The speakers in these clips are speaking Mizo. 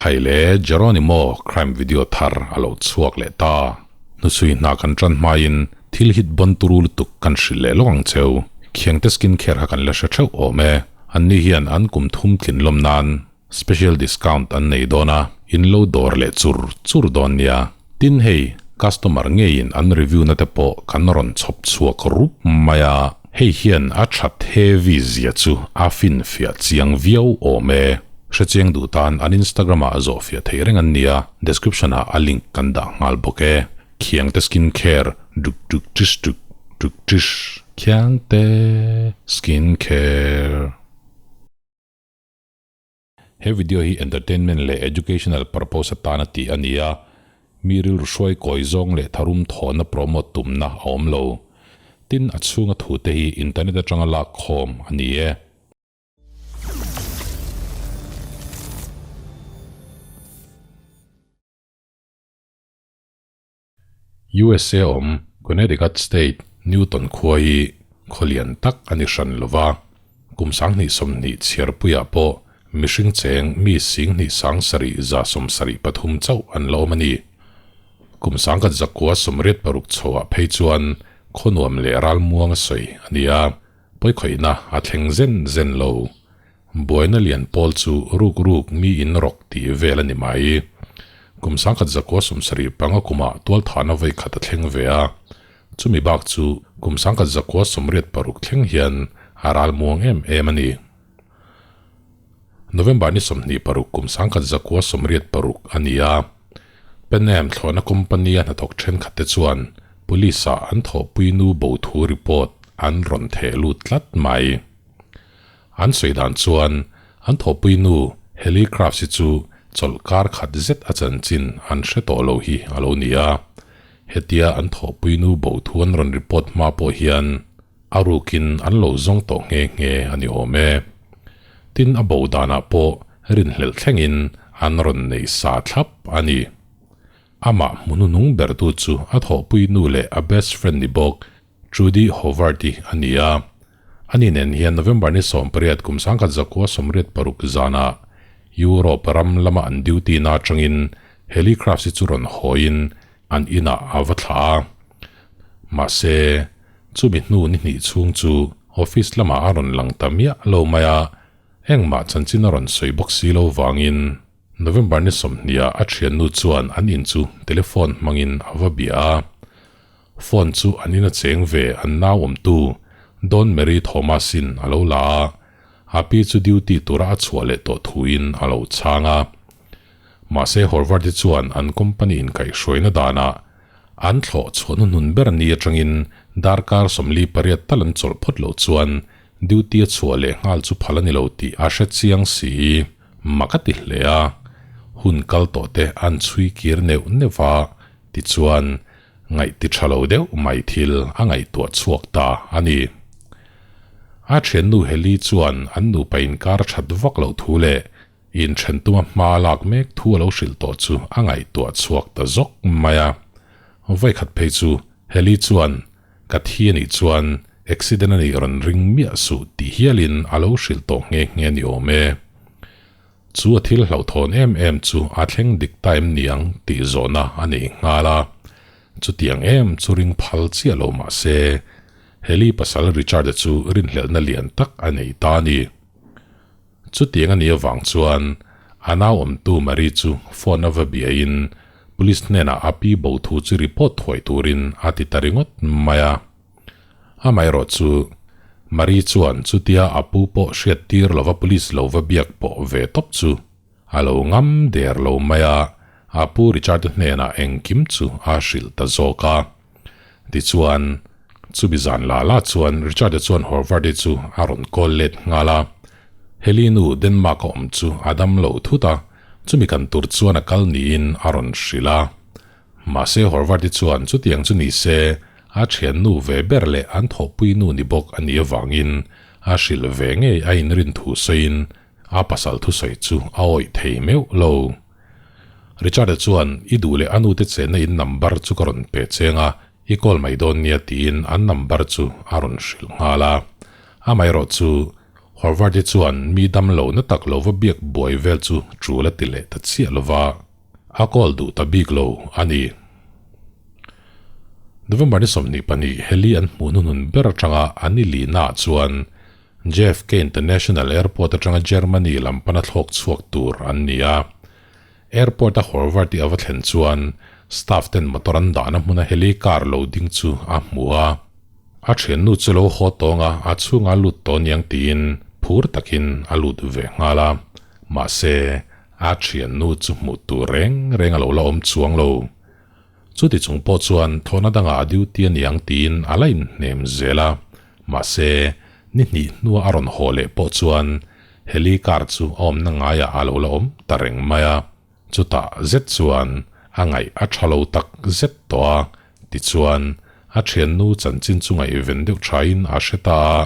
Hei le Jeronimo crime video thar a lo chhuak leh ta. Hnusui hna kan tan hmain thil hit bon turu lutuk kan hrilh leh lawk ang cheu. Khiangte skin care kha kan la hre theuh awm e. Anni hian an kum thum tlin lawm nan special discount an nei dawn a, in lo dawr leh chur chur dawn nia. Tin hei customer ngeiin an review na te pawh kan rawn chhawp chhuak rup mai a, hei hian a that heavy zia chu a finfiah chiang viau awm e. Hrechiang duh tan an Instagram ah zawh fiah theih reng an nia, description ah a link kan dah nghal bawk e. Khiangte skin care duk duk tish duk duk tish Khiangte skin care. He video hi entertainment leh educational purpose atana tih a ni a, mi rilru hruai kawi zawng leh tharum thawhna promote tumna a awm lo. Tin, a chhunga thute hi internet atanga lak khawm a ni e. USA awm Connecticut State, Newton khua hi khaw lian tak a ni hran lo va, kum 2020 chhiarpuiah pawh mihring cheng mi 27,773 chauh an la awm a ni. Kum 1986 chhoah phei chuan khaw nuam leh ralmuang a sawi a ni a, pawikhawihna a thleng zen zen lo. Buaina lian pawl chu ruk ruk mi in rawk tih vel a ni mai. Kum 1975 kumah tualthahna vawi khat a thleng ve a, chumi bak chu kum 1986 thleng hian a ral muang em em a ni. November ni 26 kum 1986 a ni a, Pan Am thlawhna company a hnathawk thenkhat te chuan police ah an thawhpui nu bo thu report an rawn theh lut tlat mai. An sawi dan chuan an thawhpui nu Heli Crafts hi chu chawlh kar khat zet a chanchin an hre tawh lo hi a lo ni a. Hetia an thawhpui nu bo thu an rawn report hma pawh hian a rukin an lo zawng tawh nghe nghe a ni awm e. Tin a bo danah pawh rinhlelh thlengin an rawn nei sa thlap a ni. Amah hmu hnuhnung bertu chu a thawhpui nu leh a best friend ni bawk Trudy Howard-i a ni a. Ani nen hian November ni 18 kum 1986 zanah Europe ram lama an duty na atangin helicraft hi chu rawn hawiin an inah a va thlah a. Mahse, chumi hnu ni hnih chhung chu office lamah a rawn lang ta miah lo mai a, engmah chanchin a rawn sawi bawk si lo vangin November ni 20 ah a thiannu chuan an in chu telephone hmangin a va bia a. Phone chu an in a cheng ve an nau awmtu Don Mary Thomas-in a lo la a, a pi chu duty tura a chhuah leh tawh thuin a lo chhang a. Mahse Horvath-i chuan an company inkaihhruaina danah an thlawh chhuah hnuhnun ber ni atangin darkar 48 tal an chawlh phawt loh chuan duty a chhuah leh nghal chu phal a ni lo tih a hre chiang si. Mak a ti hle a, hun kal tawh te an chhui kir neuh neuh a, tichuan Ngaih ti tha lo deuh mai thil a ngaihtuah chhuak ta a ni. A thiannu Heli chuan an nupa inkar that vak loh thu leh inthen tuma hma lak mek thu a lo hrilh tawh chu a ngaihtuah chhuak ta zawk mai a. Vawikhat phei chu Heli chuan ka thi a nih chuan accident a nih rawn ring miah suh tih hialin a lo hrilh tawh nghe nghe ni awm e. Chu a thil hlauhthawn em em chu a thleng dik ta em niang tih zawhna a nei nghal a. Chutiang em chu ring phal chiah lo mah se, Heli pasal Richard-a chu rinhlelhna lian tak a nei ta a ni. Chutiang a nih avang chuan a nau awmtu Marie chu phone a va biain police hnenah a pi bo thu chu report thuai turin a ti ta ringawt mai a. Amaherawh chu, Marie chuan chutia a pu pawh hriat tir lova police lo va biak pawh ve tawp chu a lo ngam der lo mai a, a pu Richard-a hnenah engkim chu a hrilh ta zawk a. Tichuan, chumi zan la la chuan Richard-a chuan Horvath-i chu a rawn call let nghal a. Heli nu Denmark-a awm chu a dam lo thut a, chumi kan tur chuan a kal niin a rawn hrilh a. Mahse Horvath-i chuan chutiang chu ni se, a thiannu ve ber leh an thawhpui nu ni bawk a nih avangin a hrilh ve ngei a inrin thu sawiin a pasal thusawi chu a awih thei meuh lo. Richard-a chuan i duh leh a nute chenna in number chu ka rawn pe cheng a, i call mai dawn nia tiin an number chu a rawn hrilh nghal a. Amaherawh chu Horvath-i chuan mi dam lo na tak lo va biak buai vel chu tul a ti leh ta chiah lo va, a call duh ta bik lo a ni. November ni 22 heli an hmuh hnuhnun ber atanga an i lihnaah chuan JFK International Airport atanga Germany lam pana thlawk chhuak tur an ni a. Airport-a Horvath-i a va thlen chuan staff ten motor an dahna hmuna heli car lo ding chu a hmu a. A thiannu chu lo haw tawng a, a chhungah a lut tawh aniang tiin phur takin a lut ve nghal a. Mahse, a thiannu chu hmuh tur reng reng a lo la awm chuang lo. Chuti chung pawh chuan thlawhna dangah a duty aniang tiin a la inhnem zel a. Mahse, ni hnih hnua a rawn haw leh pawh chuan heli car chu a awmna ngaiah a lo la awm ta reng mai a. Chutah zet chuan a ngaih a tha lo tak zet tawh a, tichuan a thiannu chanchin chu ngaihven deuh thain a hre ta a.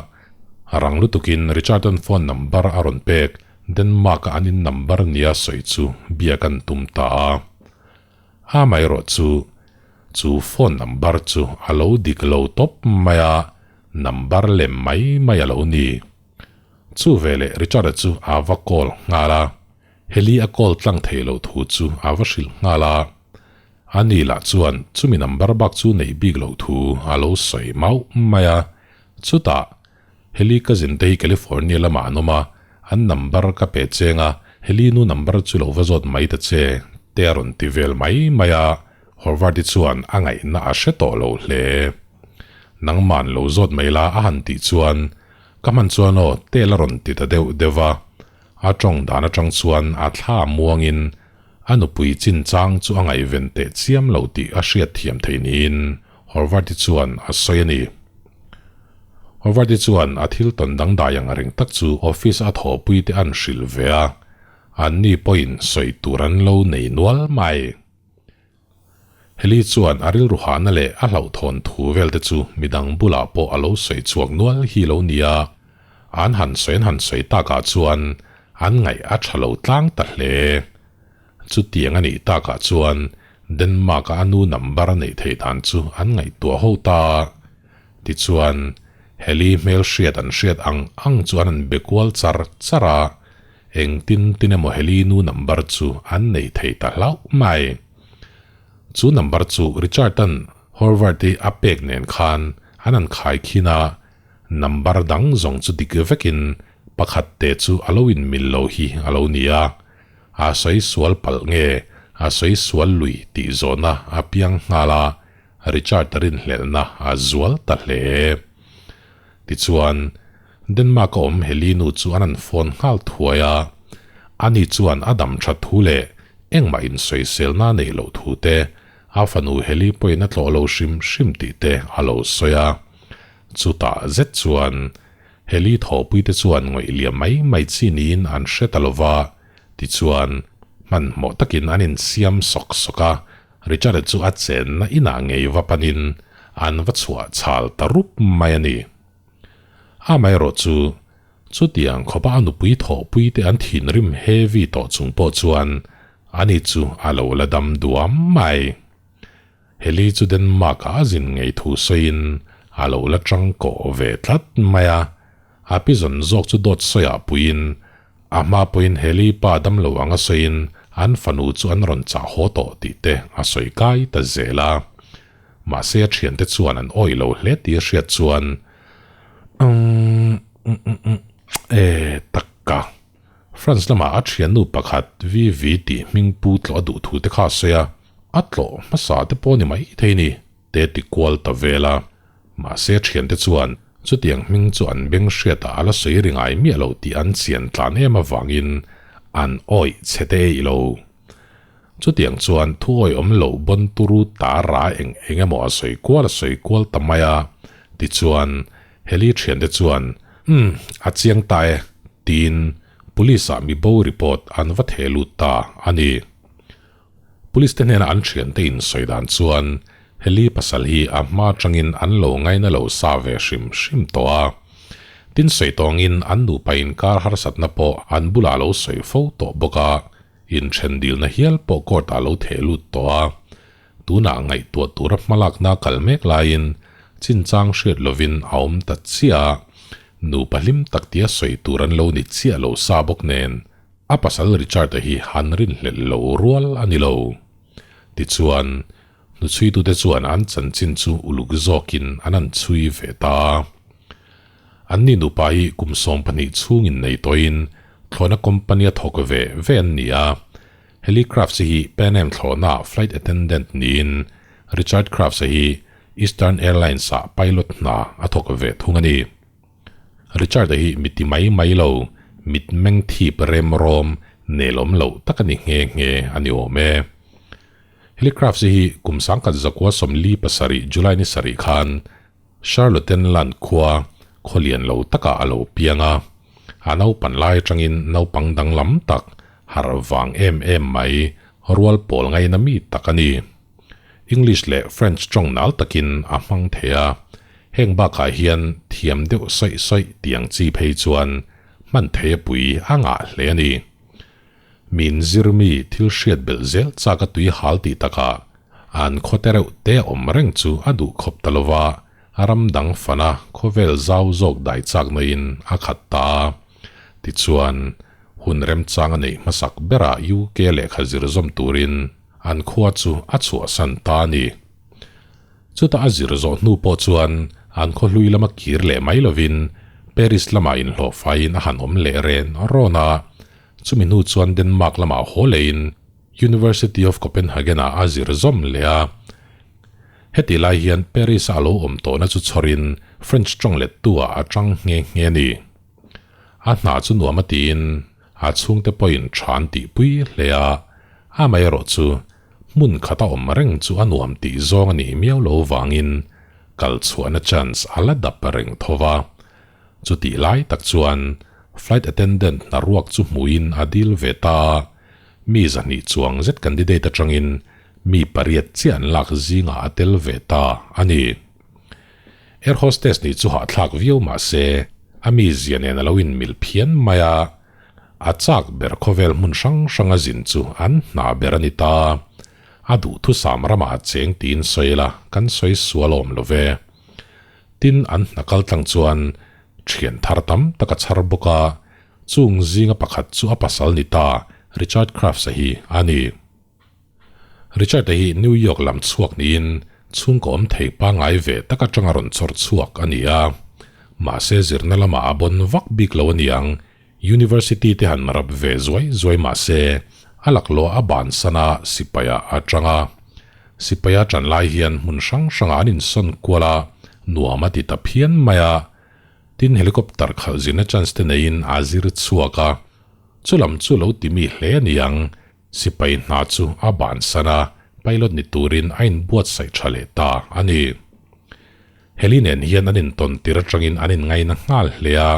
Rang lutukin Richard-a'n phone number a rawn pek, Denmark-a an in number nia sawi chu biak an tum ta a. Amaherawh chu, chu phone number chu a lo dik lo tawp mai a, number lem mai mai a lo ni. Chu veleh Richard-a chu a va call nghal a. Heli a call tlang thei lo thu chu a va hrilh nghal a, ani lah chuan chumi number bak chu nei bik loh thu a lo sawi mauh mai a. Chutah, Heli cousin te hi California lamah an awm a, an number ka pe cheng a, Heli nu number chu lo va zawt mai ta che, te a rawn ti vel mai mai a, Horvath-i chuan a ngaihna a hre tawh lo hle. Nangman lo zawt mai la a han tih chuan, Ka hman chuan aw, te la rawn ti ta deuh deuh va. A tawng dan atang chuan a thla muangin a nupui chinchang chu a ngaihven teh chiam lo tih a hriat thiam thei niin Horvath-i chuan a sawi a ni. Horvath-i chuan a thil tawn dangdai ang reng tak chu office a thawhpui te an hrilh ve a, anni pawhin sawi tur an lo nei nual mai. Heli chuan a rilru hahna leh a hlauhthawn thu vel te chu midang bulah pawh a lo sawi chhuak nual hi lo nia, an han sawi an han sawi takah chuan an ngaih a tha lo tlang ta hle. Chutiang a nih takah chuan Denmark-a a nu number a neih theih dan chu an ngaihtuah ho ta. Tichuan, Heli hmel hriat an hriat ang ang chu an han be kual char char a, Engtin tin emaw Heli nu number chu an nei thei ta hlauh mai. Chu number chu Richard-a'n Horvath-i a pek nen khan an han khai khin a, number dang zawng chu dik vekin pakhat te chu a lo inmil lo hi a lo ni a. A sawi sual palh nge a sawi sual lui tih zawhna a piang nghal a, Richard-a rinhlelhna a zual ta hle. Tichuan, Denmark a awm Heli nu chu an an phone nghal thuai a, ani chuan a dam that thu leh engmah insawiselna a neih loh thu te, a fanu Heli pawhin a tlawh lo hrim hrim tih te a lo sawi a. Chutah zet chuan Heli thawhpui te chuan ngawih liam mai mai chi niin an hre ta lo va, tichuan hmanhmawh takin an insiam sawk sawk a, Richard-a chu a chenna inah ngei va panin an va chhuah chhal ta rup mai a ni. Amaherawh chu, chutiang khawpa a nupui thawhpui te an thinrim heavy tawh chung pawh chuan ani chu a lo la dam duam mai. Heli chu Denmark-ah a zin ngei thu sawiin a lo la tangkawh ve tlat mai a, a pi zawn zawk chu dawt sawiah puiin a hma pawhin Heli pa damlo anga sawiin an fanu chu an rawn chah haw tawh tih te a sawi kai ta zel a. Mahse a thiante chuan an awih lo hle tih a hriat chuan Umm umm e takka France lamah a thiannu pakhat VV tih hming pu tlawh a duh thu te kha a sawi a, a tlawh hmasa te pawh ni mai thei ni te ti kual ta vel a. Mahse a thiante chuan chutiang hming chu an beng hriatah a la sawi ri ngai miah lo tih an chian tlan em avangin an awih chhe te eih lo. Chutiang chuan thu awihawm loh bawn turu ta ra eng eng emaw a sawi kual a sawi kual ta mai a, tichuan Heli thiante chuan, Umm, a chiang ta e, tiin Police ah mi bo report an va theh lut ta a ni. Police te hnena an thiante in sawi dan chuan Heli pasal hi a hma atangin an lo ngaina lo sa ve hrim hrim tawh a. Tin sawi tawngin an nupa inkar harsatna pawh an bulah lo sawi fo tawh bawk a. Inthen dilna hial pawh court ah lo theh lut tawh a, tunah ngaihtuah tura hmalakna kal mek laiin chinchang hriat lovin a awm ta chiah a. Nupa hlim tak tia sawi tur an lo ni chiah lo sa bawk nen, a pasal Richard-a hi han rinhlelh lo rual a ni lo. Tichuan, hnuchhuitute chuan an chanchin chu uluk zawkin an han chhui ve ta a. Anni nupa hi kum 12 chhungin nei tawhin thlawhna company a thawk ve ve an ni a. Helicrafts hi Pan Am thlawhnaah flight attendant niin Richard Crafts-a hi Eastern Airlines-ah pilot hna a thawk ve thung a ni. Richard-a hi mi ti mai mai lo, mitmeng thip rem rawm nelawm loh tak a ni nghe nghe a ni awm e. Helicrafts hi kum 1947 July ni sarih khan Charlottenland khua khawlian lo takah a lo piang a, a naupan lai atangin naupang danglam tak, harh vang em em mai, rual pawl ngaina mi tak a ni. English leh French tawng nal takin a hmang thei a, heng bakah hian thiam deuh sawih sawih tiang chi phei chuan hman thei a pui a ngah hle a ni. Min zirmi thil hriat belh zel chak a tui hal tih takah an khawte reuh te awm reng chu a duh khawp ta lova, ram dang fana khawvel zau zawk dai chak nain a khat ta a. Tichuan, hun remchang a neih hmasak berah UK lehkha zir zawm turin an khua chu a chhuahsan ta a ni. Chutah a zir zawh hnu pawh chuan an khaw hlui lama kir leh mai lovin Paris lamah inhlawh faiin a han awm leh ren rawn a. Chumi hnu chuan Denmark lamah haw lehin University of Copenhagen-ah a zir zawm leh a. Heti lai hian Paris-a a lo awm tawhna chu chhawrin French tawng lettu-ah a tang nghe nghe a ni. A hna chu nuam a tiin a chhungte pawhin tha an tihpui hle a, amaherawh chu hmun khata awm reng chu a nuam tih zawng a nih miau lo vangin kal chhuahna chance a la dap reng tho va. Chutih lai tak chuan flight attendant hna ruak chu hmuhin a dil ve ta a, mi zahnih chuang zet candidate atangin mi pariat chiah an lak zingah a tel ve ta a ni. Air hostess nih chu hahthlak viau mah se, a mizia nen a lo inmil phian mai a, a chak ber khawvel hmun hrang hranga zin chu an hna ber a ni ta. A duhthusam ramah a cheng tiin sawi ila kan sawi sual awm lo ve. Tin, an hna kal tlang chuan thian thar tam tak a chhar bawk a, chung zinga pakhat chu a pasal ni ta Richard Crafts-a hi a ni. Richard-a hi New York lam chhuak niin chhungkaw awm thei pangngai ve tak atanga rawn chawr chhuak a ni a. Mahse zirna lamah a bawn vak bik lo a niang, University te han rap ve zuai zuai mahse a laklawh a bansan a sipai-ah a tang a. Sipaia tan lai hian hmun hrang hrangah an insawn kual a, nuam a ti ta phian mai a. Tin helicopter khalh zirna chance te neiin a zir chhuak a, chulam chu lo ti mi hle a niang. Sipai hna chu a bansan a, pilot ni turin a inbuatsaih tha leh ta a ni. Heli nen hian an intawn tir atangin an inngaina nghal hle a,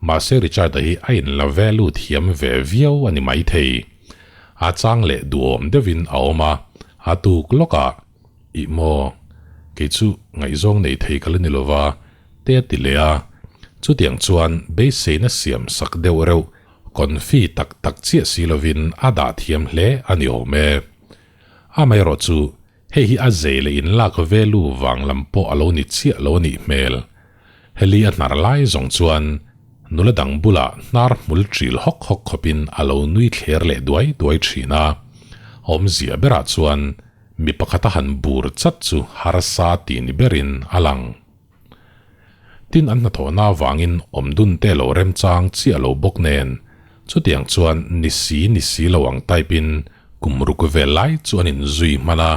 mahse Richard-a hi a inla value thiam ve viau a ni maithei. A chang leh duhawm deuhin a awm a, a tuk lawkah, Ih maw, kei chu ngaihzawng nei thei ka la ni lova, te a ti leh a. Chutiang chuan beiseina siam sak deuh reuh Confi tak tak chiah si lovin a dah thiam hle a ni awm e. Amaherawh chu hei hi a zei leh inlak value vang lam pawh a lo ni chiah lo a nih hmel. Heli a hnar lai zawng chuan nula dang bulah hnar hmul ṭil hawk hawk khawpin a lo nui thler leh duai duai ṭhin a. Awmzia berah chuan mi pakhat a han bur chat chu harsa tih ni berin a lang. Tin an hnathawhna avangin awmdun te lo remchang chiah lo bawk nen, chutiang chuan ni si ni si lo ang type in kum ruk vel lai chu an inzui hman a.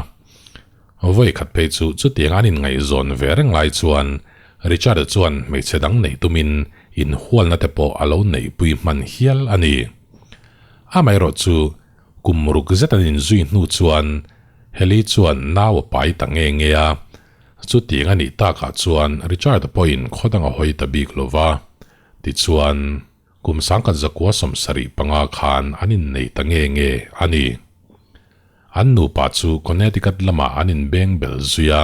Vawi khat phei chu chutiang an inngaihzawn ve reng lai chuan Richard-a chuan hmeichhe dang nei tumin inhualna te pawh a lo neihpui hman hial a ni. Amaherawh chu kum ruk zet an inzui hnu chuan Heli chuan nau a pai ta nge nge a, Chutiang a nih takah chuan Richard-a pawhin khaw dang a hawi ta bik lo va, tichuan kum 1975 khan an innei ta nge nge a ni. An nupa chu Connecticut lamah an inbeng bel zui a,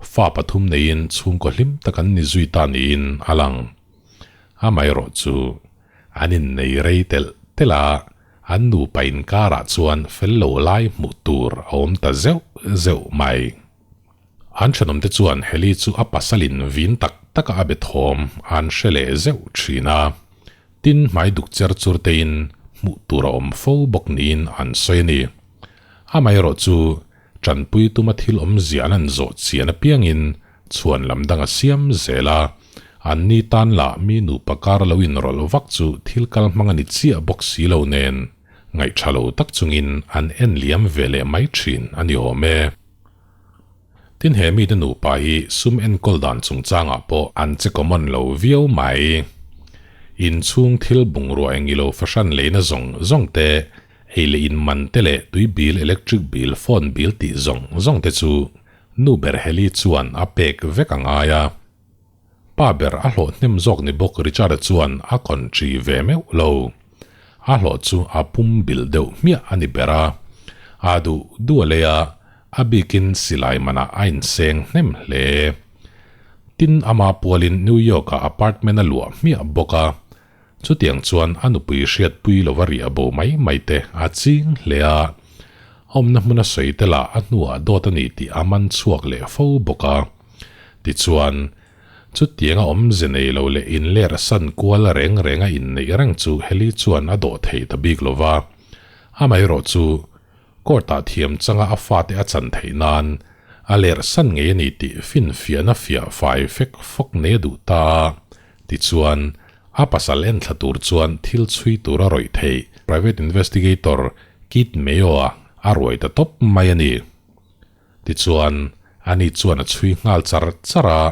fa pathum neiin chhungkaw hlim tak an ni zui ta niin a lang. Amaherawh chu an innei rei telh telh a, an nupa inkarah chuan fel lo lai hmuh tur a awm ta zeuh zeuh mai. An thenawmte chuan Heli chu a pasalin vin tak taka a be thawm an hre leh zeuh thin a. Tin, hmai duk cher chur tein hmuh tur a awm fo bawk niin an sawi a ni. Amaherawh chu tanpui tuma thil awmzia an han zawh chian apiangin chhuan lam dang a siam zel a, anni tan lah mi nupa kar lo inrawlh vak chu thil kal hmang a ni chiah bawk si lo nen ngaihṭha lo tak chungin an en liam ve leh mai ṭhin a ni awm e. Tin he mite nupa hi sum enkawl dan chungchangah pawh an che common lo viau mai. Inchhung thil bungrua engilo fahran leina zawng zawng te, ei leh in man te leh tui bill, electric bill, phone bill tih zawng zawng te chu nu ber Heli chuan a pek vek a ngai a. Pa ber a hlawh hnem zawk ni bawk Richard-a chuan a country ve meuh lo. A hlawh chu a pum bilh deuh hmiah a ni ber a. A duh duh a lei a, a bikin silai manah a inseng hnem hle. Tin ama pualin New York-ah apartment a luah hmiah bawk a. Chutiang chuan a nupui hriatpui lova riah bo mai mai te a ching hle a. Awmna hmuna sawi te lah a hnuah dawt a ni tih a man chhuak leh fo bawk a. Tichuan, chutianga awmze nei lo leh inler san kual reng renga inneih reng chu Heli chuan a dawh thei ta bik lo va. Amaherawh chu, court-ah thiam changa a fate a chan theih nan a ler san ngei a ni tih finfiahna fiah fai fek fawk nei a duh ta a. Tichuan, a pasal enthla tur chuan thil chhui tur a rawih theih private investigator Keith Mayo-a a ruai ta tawp mai a ni. Tichuan, ani chuan a chhui nghal char char a,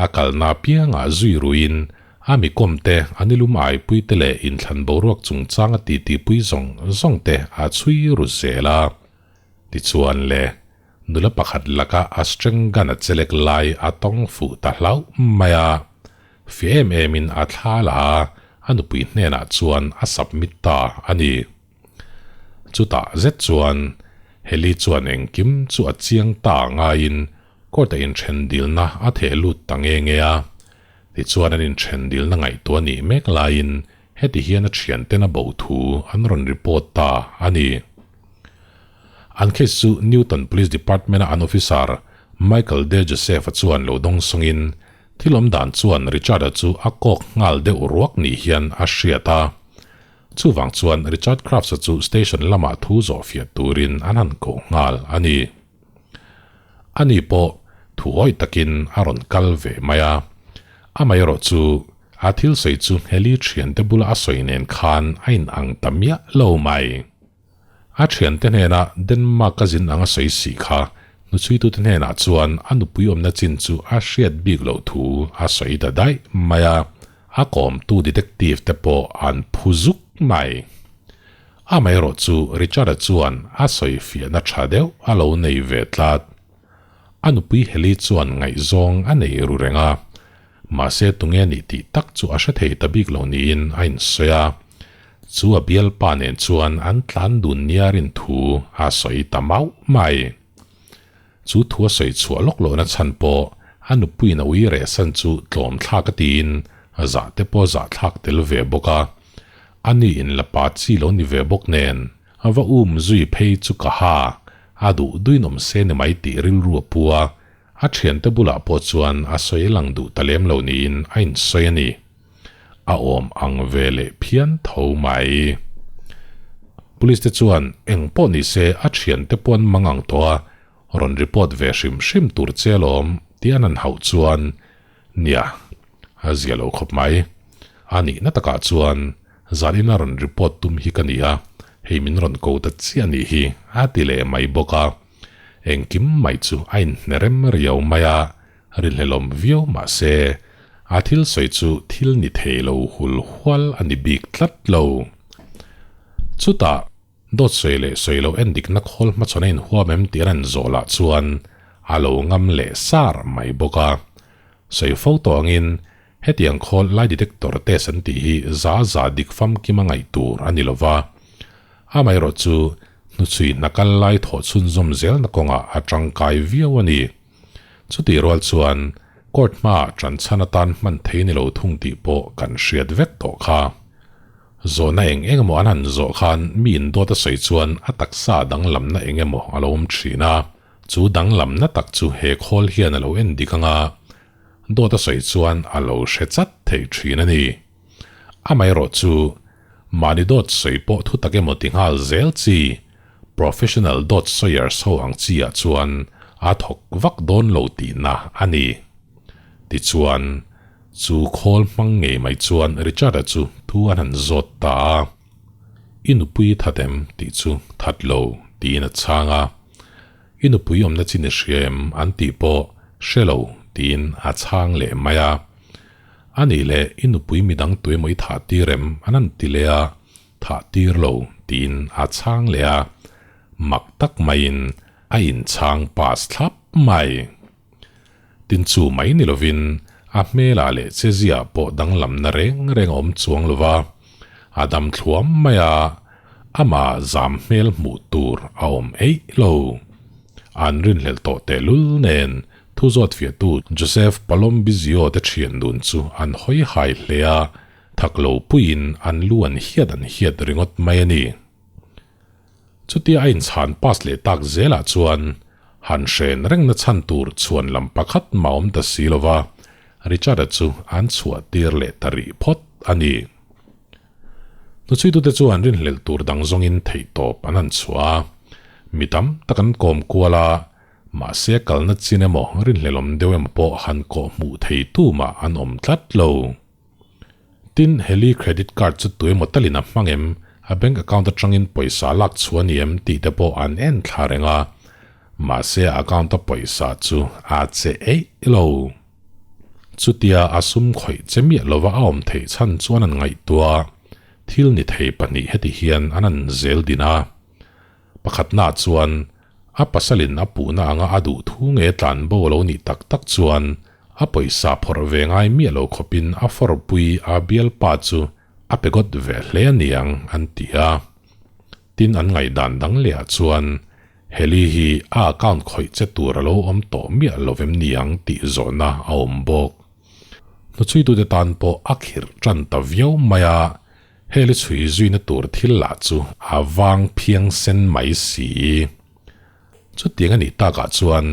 a kalna apiangah zui ruiin a mi kawmte, a nilum aipuite leh inthlan boruak chungchanga titipui zawng zawngte a chhui ru zel a. Tichuan le, nula pakhat laka a string gun a chelek lai a tawng fuh ta hlauh mai a. Fiah em emin a thla la a, a nupui hnenah chuan a submit ta a ni. Chutah zet chuan Heli chuan engkim chu a chiang ta ngaiin court-a inthen dilna a theh lut ta nge nge a. Tichuan an inthen dilna ngaihtuah nih mek laiin heti hian a thianten a bo thu an rawn report ta a ni. An case chu Newton Police Department-a an officer Michael De Joseph-a chuan lo dawng sawngin thil awm dan chuan Richard-a chu a kawk nghal deuh ruak ni hian a hriat a. Chuvang chuan Richard Crafts-a chu station lamah thu zawh fiah turin an han koh nghal a ni. Ani pawh thu awih takin a rawn kal ve mai a. Amaherawh chu a thil sawi chu Heli thiante bula a sawi nen khan a inang ta miah lo mai. A thiante hnena Denmark-a zin anga sawi si kha hnuchhuitute hnenah chuan a nupui awmna chin chu a hriat bik loh thu a sawi ta daih mai a, a kawmtu detective te pawh an phu zuk mai. Amaherawh chu Richard-a chuan a sawi fiahna tha deuh a lo nei ve tlat. A nupui Heli chuan ngaihzawng a nei ru reng a, mahse tunge nih tih tak chu a hre thei ta bik lo niin a insawi a. Chu a bialpa nen chuan an tlan dun nia rin thu a sawi ta mauh mai. Chu thu a sawi chhuah lawk lohna chhan pawh a nupuiin a ui reh san chu tlawm thlak a tiin zah te pawh zah thlak tel ve bawk a. Ani in la pa chi lo ni ve bawk nen a va um zui phei chu ka ha a duh duin awm se ni mai tih rilru a pu a, a thiante bulah pawh chuan a sawi lang duh ta lem lo niin a insawi a ni. A awm ang ve leh phian tho mai. Police te chuan eng pawh ni se a thiante pawh an mang ang tawh a, rawn report ve hrim hrim tur che alawm tih an han hauh chuan nia a zia lo khawp mai. A nihna takah chuan zan ina rawn report tum hi ka ni a, hei min rawn ko ta chiah nih hi a ti leh mai bawk a. Engkim mai chu a inhne rem riau mai a, Rinhlelawm viau mah se, a thil sawi chu thil ni thei lo hul hual a ni bik tlat lo. Chutah, dawt sawi leh sawi lo en dikna khawl hmachhawn a inhuam em tih a rawn zawh lah chuan a lo ngam leh sar mai bawk a. Sawi fo tawh angin, hetiang khawl lie detector test an tih hi za za dik famkim a ngaih tur a ni lo va. Amaherawh chu, hnuchhui hna kal lai thawh chhunzawm zelna kawngah a tangkai viau a ni. Chutih rual chuan court hmaah ṭanchhan atan hman thei ni lo thung tih pawh kan hriat vek tawh kha. Zawhna eng eng emaw an han zawh khan mi indawt a sawi chuan a taksa danglamna eng emaw a lo awm ṭhin a. Chu danglamna tak chu he khawl hian a lo en dik anga dawt a sawi chuan a lo hre chat thei thin a ni. Amaherawh chu mahni dawt sawi pawh thu tak emaw ti nghal zel chi professional dawt sawiers ho ang chi ah chuan a thawk vak dawn lo tihna a ni. Tichuan, chu khawl hmang ngei mai chuan Richard-a chu thu an han zawt ta a. I nupui that em tih chu that lo tiin a chhang a. I nupui awmna chin i hria em an tih pawh hre lo tiin a chhang leh mai a. A nih leh i nupui midang tuemaw i thah tir em an han ti leh a, thah tir lo tiin a chhang leh a. Mak tak maiin a inchhang pass thlap mai. Tin chu mai ni lovin a hmelah leh cheziah pawh danglamna reng reng a awm chuang lo va, a dam thluam mai a, amah zam hmel hmuh tur a awm eih lo. An rinhlelh tawh tehlul nen thu zawt fiahtu Joseph Palombizio te thian dun chu an hawi hai hle a, thak lo puiin an lu an hiat an hiat ringawt mai a ni. Chutia a inchhan pass leh tak zelah chuan han hren rengna chhan tur chhuan lam pakhat mah awm ta si lo va, Richard-a chu an chhuah tir leh ta rih phawt a ni. Hnuchhuitute chuan rinhlelh tur dang zawngin theihtawp an han chhuah a, mi tam tak an kawm kual a, mahse kalna chin emaw rinhlelawm deuh emaw pawh han kawh hmuh thei tumah an awm tlat lo. Tin, Heli credit card chu tuemaw talin a hmang em, a bank account atangin pawisa lak chhuah a ni em tih te pawh an en thla reng a, mahse a account a pawisa chu a che eih lo. Chutia a sum khawih che miah lova a awm theih chhan chuan an ngaihtuah thil ni thei pahnih heti hian an an zel din a. Pakhatnaah chuan a pasalin a puhna anga a duh thu nge tlan bo a lo nih tak tak chuan a pawisa phawrh ve ngai miah lo khawpin a fawrpui a bialpa chu a pe gawt ve hle a niang an ti a. Tin an ngaihdan dang lehah chuan Heli hi a account khawih che tur a lo awm tawh miah lo vem niang tih zawhna a awm bawk. Hnuchhuitute tan pawh a khirh tan ta viau mai a, Heli chhui zuina tur thil lah chu a vang phiang sen mai si. Chutiang a nih takah chuan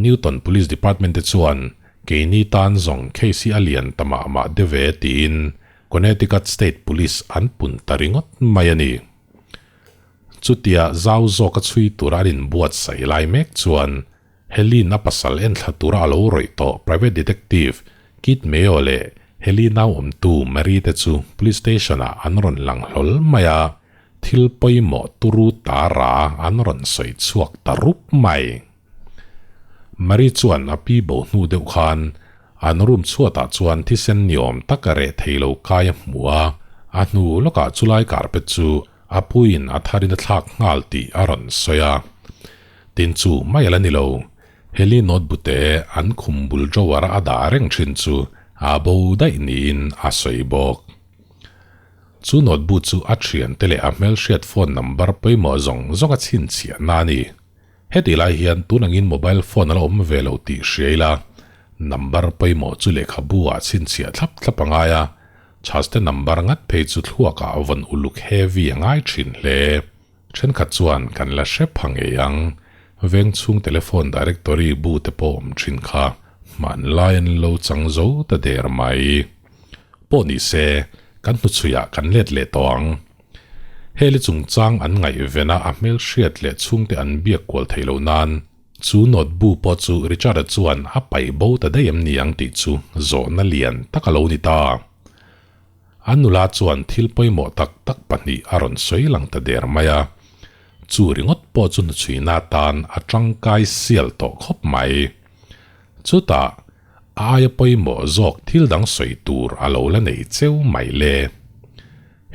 Newton Police Department te chuan keini tan zawng case hi a lian ta mah mah deuh ve tiin Connecticut State Police an pun ta ringawt mai a ni. Chutia zau zawka chhui tura an inbuatsaih lai mek chuan Helen a pasal enthla tura a lo rawih tawh private detective Kit Mayo leh Heli nau awmtu Mary te chu police station ah an rawn lang hlawl mai a, thil pawimawh turu ta ra an rawn sawi chhuak ta rup mai. Mary chuan a pi bo hnu deuh khan an room chhuatah chuan thisen ni awm tak a reh thei lo kai a hmu a, a hnu lawkah chulai carpet chu a puiin a tharin a thlak nghal tih a rawn sawi a. Tin chu mai a la ni lo, Heli notebook-te an khum bul drawer a dah reng thin chu a bo daih niin a sawi bawk. Chu notebook chu a thiante leh a hmelhriat phone number pawimawh zawng zawng a chhinchhiahna a ni. Hetih lai hian tun angin mobile phone a la awm ve lo tih hria ila, number pawimawh chu lehkhabu ah chhinchhiah thlap thlap a ngai a, Chhaste number ngat phei chu thluakah vawn uluk heavy a ngai thin hle. Thenkhat chuan kan la hre pha ngei ang, veng chhung telephone directory bu te pawh awm thin kha hmanlai an lo chang zo ta der mai. Pawh ni se, kan hnuchhuiah kan let leh tawh ang. Heli chungchang an ngaihven a a hmelhriat leh chhungte an biak kual theih loh nan chu note bu pawh chu Richard-a chuan a paih bo ta daih em ni ang tih chu zawhna lian tak a lo ni ta. A nula chuan thil pawimawh tak tak pahnih a rawn sawi lang ta der mai a, chu ringawt pawh chu hnuchhuina atan a tangkai sial tawh khawp mai. Chutah, a aia pawimawh zawk thil dang sawi tur a lo la nei cheu mai le.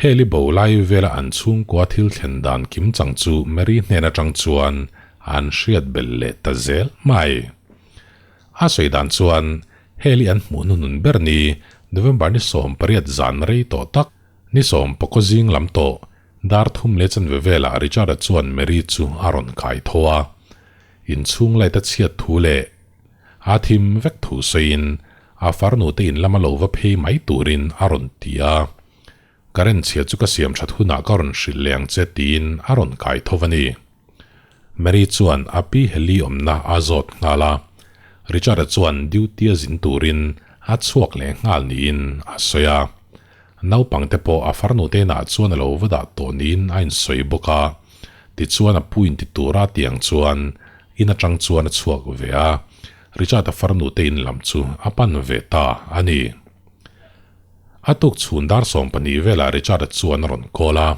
Heli bo lai vela an chhungkua thil thlen dan kim chang chu Mary hnen atang chuan an hriat belh leh ta zel mai. A sawi dan chuan Heli an hmuh hnunun ber ni November ni 18 zan rei tawh tak, ni 19 zing lam tawh, dar thum leh chanve velah Richard-a chuan Mary chu a rawn kai tho a. Inchhung light a chhiat thu leh a thim vek thu sawiin a farnu te in lama lo va phei mai turin a rawn ti a. Current chhia chu ka siam that hunah ka rawn hrilh leh ang che tiin a rawn kai tho a ni. Mary chuan a pi Heli awmna a zawt nghal a. Richard-a chuan duty-a zin turin a chhuak leh nghal niin a sawi a. Naupangte pawh a farnu te inah chuan a lo va dah tawh niin a insawi bawk a. Tichuan a pu inti tura tiang chuan in atang chuan a chhuak ve a, Richard-a farnu te in lam chu a pan ve ta a ni. A tuk chhun dar 12 velah Richard-a chuan a rawn call a,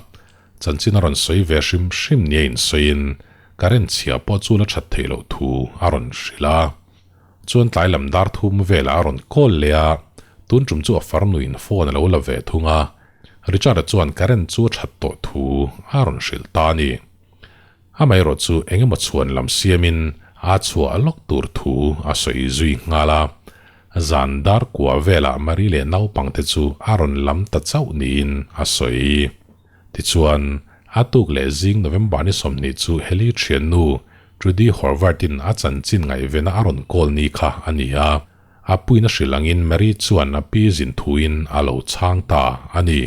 chanchin a rawn sawi ve hrim hrim nia insawiin current chhia pawh chu la that theih loh thu a rawn hrilh a. Chuan tlai lam dar thum velah a rawn call leh a, tun tum chu a farnuin phone a lo la ve thung a, Richard-a chuan current chu a that tawh thu a rawn hrilh ta a ni. Amaherawh chu eng emaw chhuan lam siamin a chhuah lawk tur thu a sawi zui nghal a, zan dar kua velah Marie leh naupangte chu a rawn lam ta chauh niin a sawi. Tichuan, a tuk leh zing November ni 20 chu Heli thiannu Trudy Horvath-in a chanchin ngaihvena a rawn call ni kha a ni a, a puina hrilh angin Marie chuan a pi zin thuin a lo chhang ta a ni.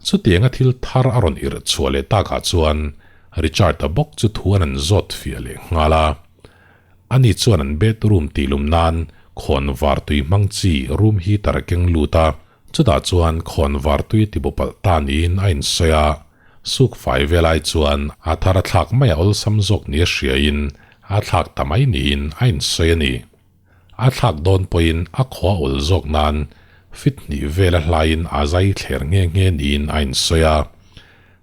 Chutianga thil thar a rawn irh chhuah leh takah chuan Richard-a bawk chu thu an an zawt fiah leh nghal a. Ani chuan an bedroom tihlum nan khawn var tui hmang chi room heater a keng lut a, chutah chuan khawn var tui a tibo palh ta niin a insawi a. Suk fai velai chuan a thar a thlak mai a awlsam zawk nia hriain a thlak ta mai niin a insawi a ni. A thlak dawn pawhin a khaw a awl zawk nan fit hnih vel a hlaiin a zai thler nghe nghe niin a insawi a.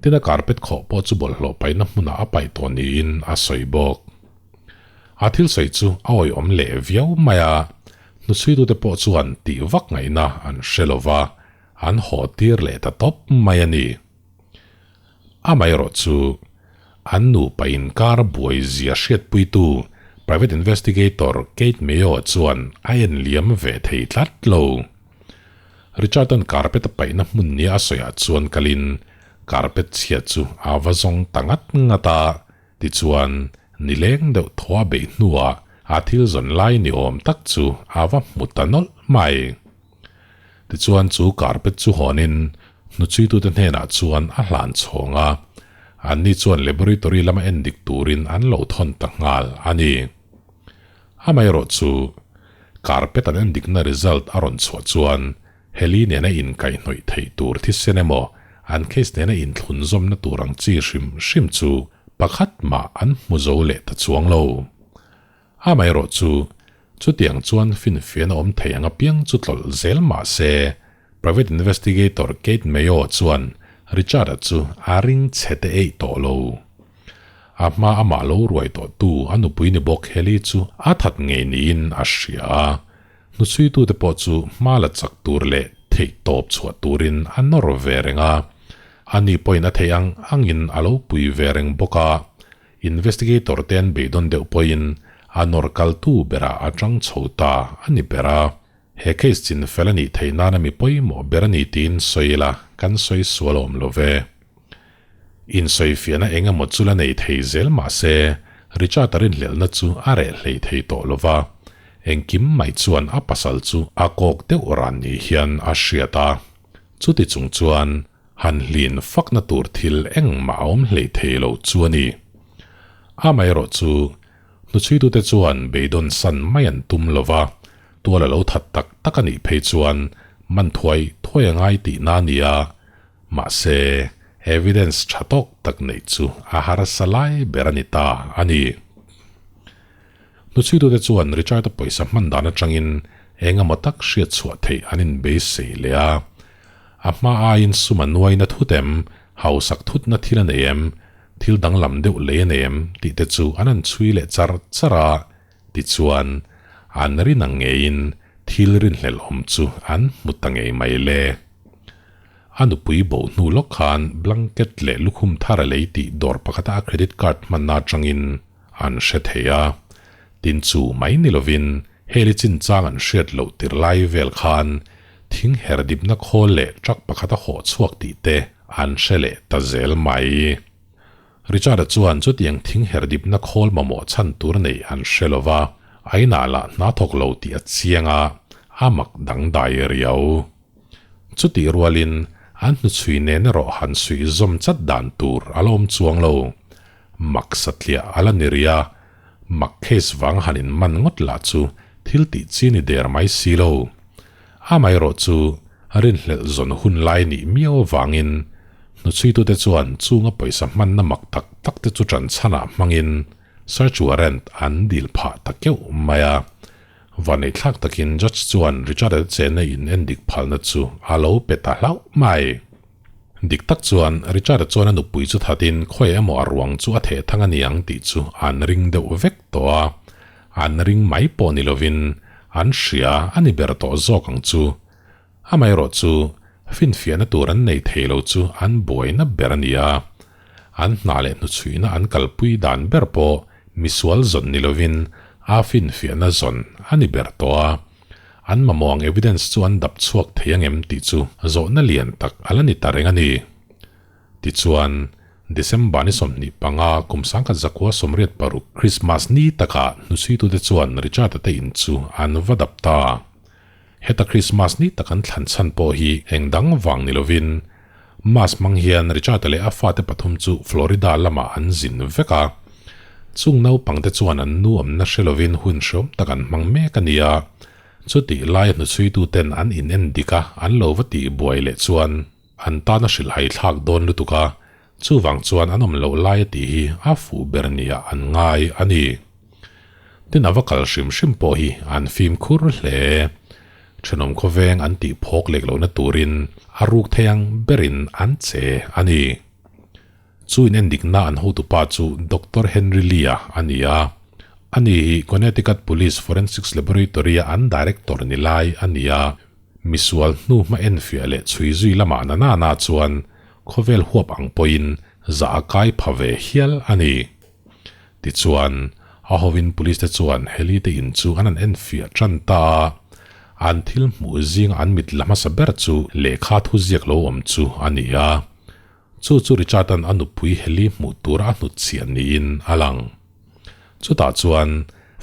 Tin a carpet khawh pawh chu bawlhhlawh paihna hmunah a paih tawh niin a sawi bawk. A thil sawi chu a awihawm leh viau mai a, hnuchhuitute pawh chuan tih vak ngaihna an hre lo va, an haw tir leh ta tawp mai a ni. Amaherawhchu, an nupa inkar buai zia hriatpuitu private investigator Kate Mayo chuan a en liam ve thei tlat lo. Richard-a'n carpet a paihna hmun nia a sawiah chuan kalin carpet chhia chu a va zawng ta ngat ngat a, tichuan nileng deuh thaw a beih hnuah a thil zawn lai ni awm tak chu a va hmu ta nawlh mai. Tichuan chu carpet chu hawnin hnuchhuitute hnenah chuan a hlan chhawng a, anni chuan laboratory lama en dik turin an lo thawn ta nghal a ni. Amaherawh chu carpet an en dikna result a rawn chhuah chuan Heli nena inkaihhnawih theih tur thisen emaw an case nena inthlunzawmna tur ang chi hrim hrim chu pakhat mah an hmu zo leh ta chuang lo. Amaherawh chu, chutiang chuan finfiahna awm thei ang apiang chu tlawlh zel mah se, Private Investigator Kate Mayo chuan Richard-a chu a ring chhe te eih tawh lo. A hma amah lo ruai tawhtu a nupui ni bawk Heli chu a that ngei niin a hria a, hnuchhuitute pawh chu hma la chak tur leh theihtawp chhuah turin a nawr ve reng a, ani pawhin a theih ang angin a lo pui ve reng bawk a. Investigator te an beidawn deuh pawhin a nawr kaltu berah a tang chho ta a ni ber a. He case chin fel a nih theih nana mi pawimawh ber a ni tiin sawi ila kan sawi sual awm lo ve. Insawifiahna eng emaw chu la nei thei zel mah se Richard-a rinhlelhna chu a reh hlei thei tawh lo va, engkim mai chuan a pasal chu a kawk deuh ran ni hian a hriat a. Chuti chung chuan Han hlin fakna tur thil engmah a awm hlei thei lo chu a ni. Amaherawh chu, hnuchhuitute chuan beidawn san mai an tum lo va, tual a lo that tak tak a nih phei chuan man thuai thuai a ngai tihna a ni a, mahse, evidence tha tawk tak neih chu a harsa lai ber a ni ta a ni. Hnuchhuitute chuan Richard-a pawisa hman dan atangin eng emaw tak hriat chhuah theih an inbeisei leh a. A hma aiin sum a nuaina thut em, hausak thutna thil a nei em, thil danglam deuh lei a nei em tih te chu an han chhui leh char char a, tichuan an rin ang ngeiin thil rinhlelh awm chu an hmu ta ngei mai le. A nupui bo hnu lawk khan blanket leh lukhum thar a lei tih dawr pakhata a credit card hmanna atangin an hre thei a. Tin chu mai ni lovin heli chinchang an hriat loh tir lai vel khan thing her dipna khawl leh truck pakhat a hawh chhuak tih te an hre leh ta zel mai. Richard-a chuan chutiang thing her dipna khawl mamawh chhan tur nei an hre lo va, a inah lah hna thawk lo tih a chiang a, a mak dangdai riau. Chutih rualin an hnuchhui nen erawh han suih zawm chat dan tur a la awm chuang lo. Mak satliah a la ni rih a, mak case vang han in man ngawt lah chu thil tih chi ni der mai si lo. Amaherawh chu rinhlelh zawn hun lai nih miau avangin hnuchhuitute chuan chunga pawisa hmanna mak tak tak te chu ṭan chhanah hmangin search warrant an dil phah ta keuh mai a. Vaneihthlak takin judge chuan Richard-a te chenna in endik phalna chu a lo pe ta hlauh mai. Dik tak chuan Richard-a chuan a nupui chu thatin khawi emaw a ruang chu a theh thang a ni ang tih chu an ring deuh vek tawh a. An ring mai pawh ni lovin an hria a ni ber tawh zawk ang chu. Amaherawh chu finfiahna tur an nei thei lo chu an buaina ber a ni a. An hna leh hnuchhuihna an kalpui dan ber pawh misual zawn ni lovin a finfiahna zawn a ni ber tawh a. An mamawh ang evidence chu an dap chhuak thei angem tih chu zawhna lian tak a la ni ta reng a ni. Tichuan, December ni 25 kum 1986 Christmas ni takah hnuchhuitute chuan Richard-a te in chu an va dap ta. Heta Christmas ni tak an thlan chhan pawh hi eng dang vang ni lovin Mass hmang hian Richard-a leh a fate pathum chu Florida lamah an zin vek a. Chung naupangte chuan an nu awmna hre lovin hun hreawm tak an hmang mek a ni a. Chutih laia hnuchhuituten an in en dik a, an lo va tih buai leh chuan an tan a hrilhhai thlak dawn lutuk a, chuvang chuan an awm loh lai a tih hi a fuh ber nia an ngai a ni. Tin a va kal hrim hrim pawh hi an fimkhur hle. Thenawm khawveng an tih phawk lek lohna turin a ruk thei ang berin an che a ni. Chu in endikna an hotupa chu Doctor Henry Lee-a a ni a. Ani hi Connecticut Police Forensics Laboratory-a an director ni lai a ni a. Misual hnu hma enfiah leh chhui zui lamah na na na chuan khawvel huap ang pawhin zah a kai pha ve hial a ni. Tichuan, a hovin police te chuan Heli te in chu an han enfiah tan ta a, an thil hmuh zinga an mit la hmasa ber chu lehkha thu ziak lo awm chu a ni a. Chu chu Richard-a'n a nupui Heli hmuh tura a hnutchhiah niin a lang. Chutah chuan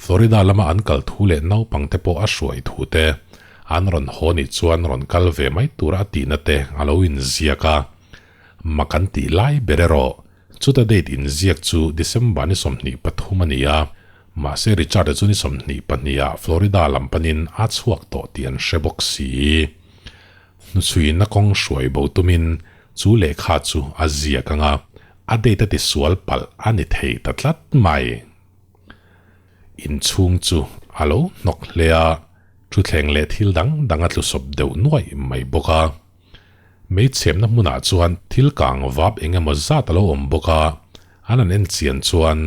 Florida lama an kal thu leh naupangte pawh a hruai thu te, an rawn haw nih chuan rawn kal ve mai tura a tihna te a lo inziak a. Mak an tih lai ber erawh Chuta date inziak chu December ni 23 a ni a, mahse Richard-a chu ni 22 ah Florida lam panin a chhuak tawh tih an hre bawk si. Hnuchhuina kawng hruai bo tumin chu lehkha chu a ziak ang a, a date a tisual palh a ni thei ta tlat mai. Inchhung chu a lo hnawk hle a, thuthleng leh thil dang dang a tlusawp deuh nuaih mai bawk a. Meichhemna hmunah chuan thil kang vap eng emaw zat a lo awm bawk a, an han en chian chuan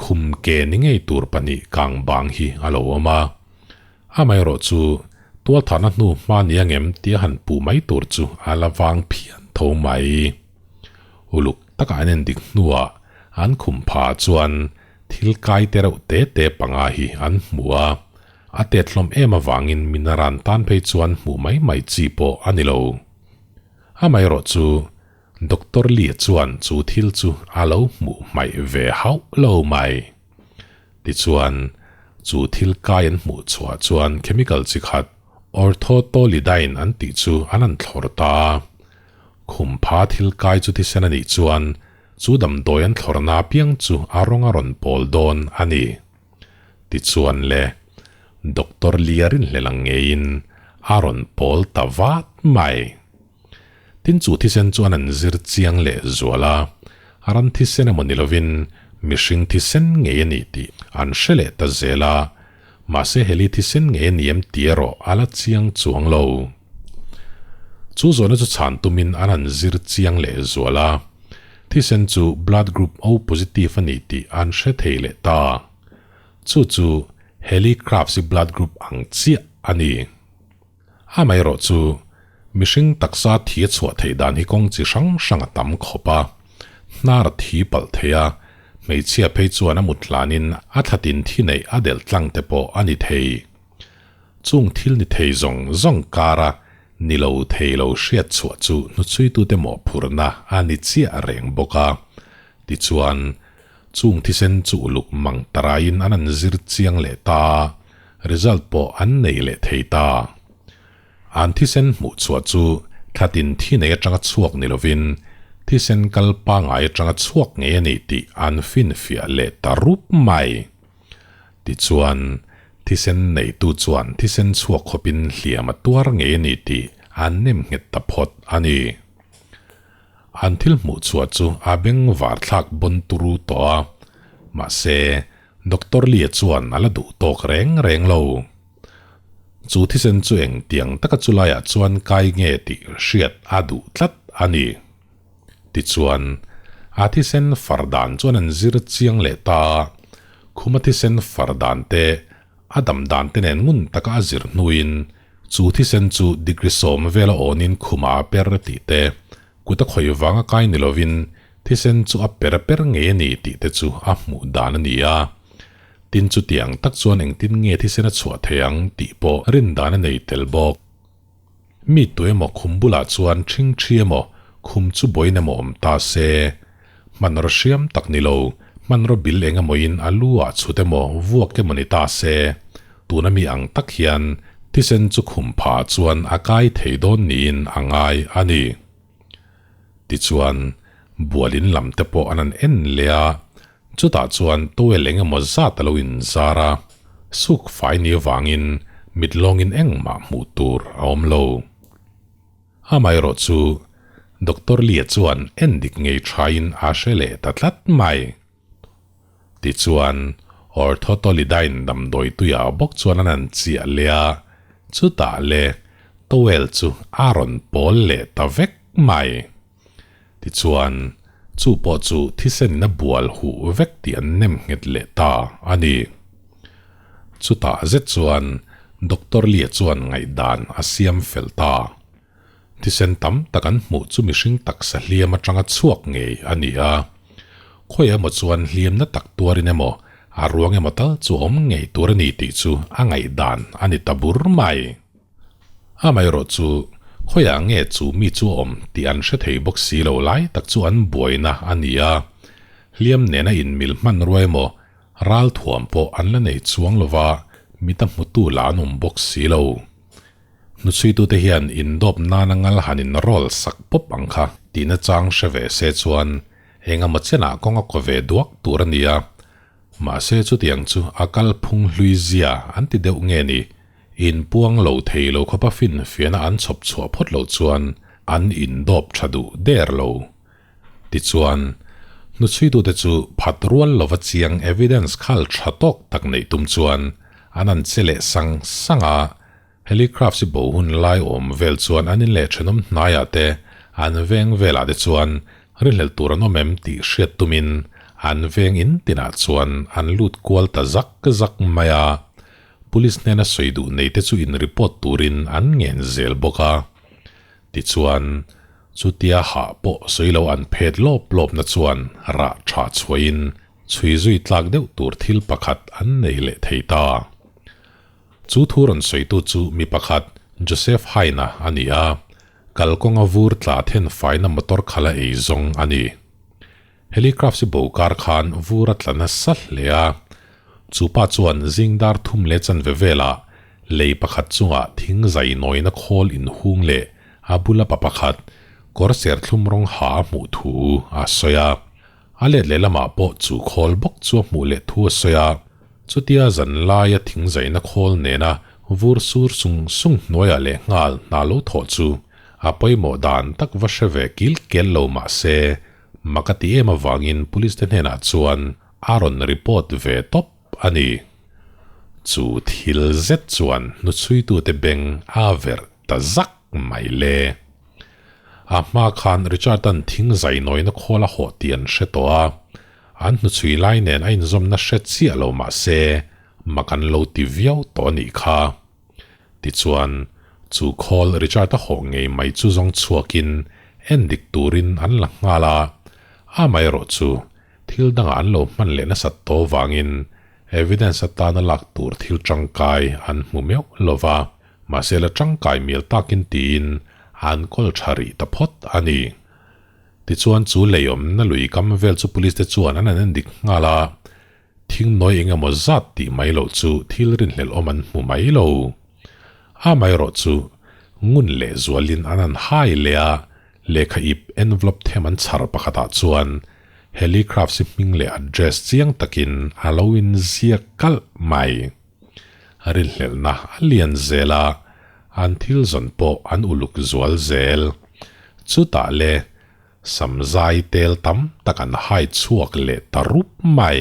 khum ke ni ngei tur pahnih kang bang hi a lo awm a. Amaherawh chu tualthahna hnu hma ni angem tia han puh mai tur chu a la vang phian tho mai. Uluk taka an en dik hnuah an khum pha chuan thil kai te reuh te te panga hi an hmu a. A tet hlawm em avangin minaran tan phei chuan hmuh mai mai chi pawh a ni lo. Amaherawh chu Doctor Lee chuan chu thil chu a lo hmuh hmaih ve hauh lo mai. Tichuan, chu thil kai an hmuh chhuah chuan chemical chi khat orthotolidine an tih chu an han thlawr ta a. Khum pha thil kai chu thisen a nih chuan chu damdawi an thlawrna apiang chu a rawng a rawn pawl dawn a ni. Tichuan le, Doctor Lia rinhlel ang ngeiin a rawn pawl ta vat mai. Tin chu thisen chuan an zir chiang leh zual a, a ram thisen emaw ni lovin mihring thisen ngei a ni tih an hre leh ta zel a, mahse heli thisen ngei a ni em tih erawh a la chiang chuang lo. Chu zawhna chu chhan tumin an han zir chiang leh zual a, thisen chu blood group O positive a ni tih an hre thei leh ta. Chu chu Heli Crafts-i blood group ang chiah a ni. Amaherawh chu, mihring taksa thi a chhuah theih dan hi kawng chi hrang hrang a tam khawp a. Hnar a thi palh thei a, hmeichhia phei chuan a mut hlanin a thlatin thi neih a delh tlang te pawh a ni thei. Chung thil ni thei zawng zawng kara ni lo thei lo hriat chhuah chu hnuchhuitute mawhphurhna a ni chiah reng bawk a. Tichuan, chung thisen chu uluk mang taraiin an an zir chiang leh ta, result pawh an nei leh thei ta. An thisen hmuh chhuah chu thlatin thi nei atanga chhuak ni lovin, thisen kal pangai atanga chhuak ngei a ni tih an finfiah leh ta rup mai. Tichuan, thisen neitu chuan thisen chhuak khawpin hliam a tuar ngei a ni tih an nem nghet ta phawt a ni. An thil hmuh chhuah chu a beng var thlak bawn turu tawh a, mahse, Doctor Lee-a chuan a la duh tawk reng reng lo. Chu thisen chu eng tiang taka chu laiah chuan kai nge tih hriat a duh tlat a ni. Tichuan, a thisen far dan chuan an zir chiang leh ta a, khuma thisen far dan te, a dam dan te nen ngun taka a zir hnuin chu thisen chu degree sawm vela awnin khuma a per tih te, kut a khawih vanga kai ni lovin thisen chu a per a per ngei a ni tih te chu a hmuh dan a ni a. Tin chutiang tak chuan engtin nge thisen a chhuah thei ang tih pawh rin dan a nei tel bawk. Mi tu emaw khum bulah chuan ṭhing ṭhi emaw khum chu bawiin emaw awm ta se, hmanraw hriam tak ni lo, hmanraw bil eng emawin a lu ah chhut emaw vuak emaw ni ta se, tuna mi ang tak hian thisen chu khum phah chuan a kai thei dawn niin a ngai a ni. Tichuan, bualin lam te pawh an han en leh a, Chutah chuan towel eng emaw zat a lo inzar a, suk fai ni avangin mit lawngin engmah hmuh tur a awm lo. Amaherawh chu Doctor Lee-a chuan en dik ngei thain a hre leh ta tlat mai. Tichuan, Orthotolidine damdawi tuiah bawk chuan an han chiah leh a, chutah le towel chu a rawn pawl leh ta vek mai. Tichuan, chu pawh chu thisen in a bual huh vek tih an nem nghet leh ta a ni. Chutah zet chuan Doctor Lee-a chuan ngaihdan a siam fel ta. Thisen tam tak an hmuh chu mihring taksa hliam atanga chhuak ngei a ni a. Khawi emaw chuan hliamna tak tuarin emaw, a ruang emaw tal chu awm ngei tur a ni tih chu a ngaihdan a ni ta bur mai. Amaherawh chu, khawiah nge chu mi chu a awm tih an hre thei bawk si lo lai tak chu an buaina a ni a. Hliam nena inmil hmanrua emaw, ral thuam pawh an la nei chuang lo va, mita hmutu lah an awm bawk si lo. Hnuchhuitute hian indawp nana ngal han inrawl sak pawp ang kha tihna chang hre ve se chuan engemaw chenah kawng a kaw ve duak tur a ni a. Mahse chutiang chu a kalphung hlui zia an ti deuh nge ni? Inpuang lo thei lo khawpa finfiahna an chhawp chhuah phawt loh chuan an indawp tha duh der lo. Tichuan, hnuchhuitute chu phat rual lova chiang evidence khal tha tawk tak neih tum chuan an an che leh sang sang a, helicraft si bo hun lai awm vel chuan an in leh thenawm hnaiah te, an veng velah te chuan rinhlelh tur an awm em tih hriat tumin an veng in tinah chuan an lut kual ta zak zak mai a. Police hnena sawi duh nei te chu in report turin an ngen zel bawk a. Tichuan, chutia hah pawh sawi lo an phet lawp lawp na chuan rah tha chhuahin chhui zui tlak deuh tur thil pakhat an nei leh thei ta. Chu thu rawn sawitu chu mi pakhat Joseph Haina a ni a, kalkawnga vur tla then faina motor khala ei zawng a ni. Helicraft si bo kar khan vur a tla nasa hle a, chu pa chuan zing dar thum leh chanve velah lei pakhat chungah thing zai nawina khawl inhung leh a bula pa pakhat kawr serthlum rawng ha a hmuh thu a sawi a. A let leh lamah pawh chu khawl bawk chu a hmuh leh thu a sawi a, chutia zan laia thing zaina khawl nena vur sur sung sung hnuaiah leh nghal hna lo thawh chu a pawimawh dan tak va hre ve kil kel lo mah se Mak a ti em avangin police te hnenah chuan a rawn report ve tawp a ni. Chu thil zet chuan hnuchhuitute beng a verh ta zak mai le. A hma khan Richard-a'n thing zai nawina khawl a hawh tih an hre tawh a, an hnuchhui lai nen a inzawmna hre chiah lo mah se mak an lo ti viau tawh a nih kha. Tichuan, chu khawl Richard-a hawh ngei mai chu zawng chhuakin en dik turin an la nghal a, amaherawh chu thil dangah an lo hman leh nasat tawh vangin evidence atana lak tur thil tangkai an hmu meuh lo va, mahse la tangkai mial takin tiin an kawl tha rih ta phawt a ni. Tichuan chu leiawmna lui kam vel chu police te chuan an han en dik nghal a, Thing nawi eng emaw zat tih mai loh chu thil rinhlelh awm an hmu mai lo. Amaherawh chu ngun leh zualin an han hai leh a, Lehkha ip envelope them an chhar pakhatah chuan Helicrafts hi hming leh address chiang takin a lo inziak kalh mai. Rinhlelhna a lian zel a, an thil zawn pawh an uluk zual zel. Chutah le samzai tel tam tak an hai chhuak leh ta rup mai.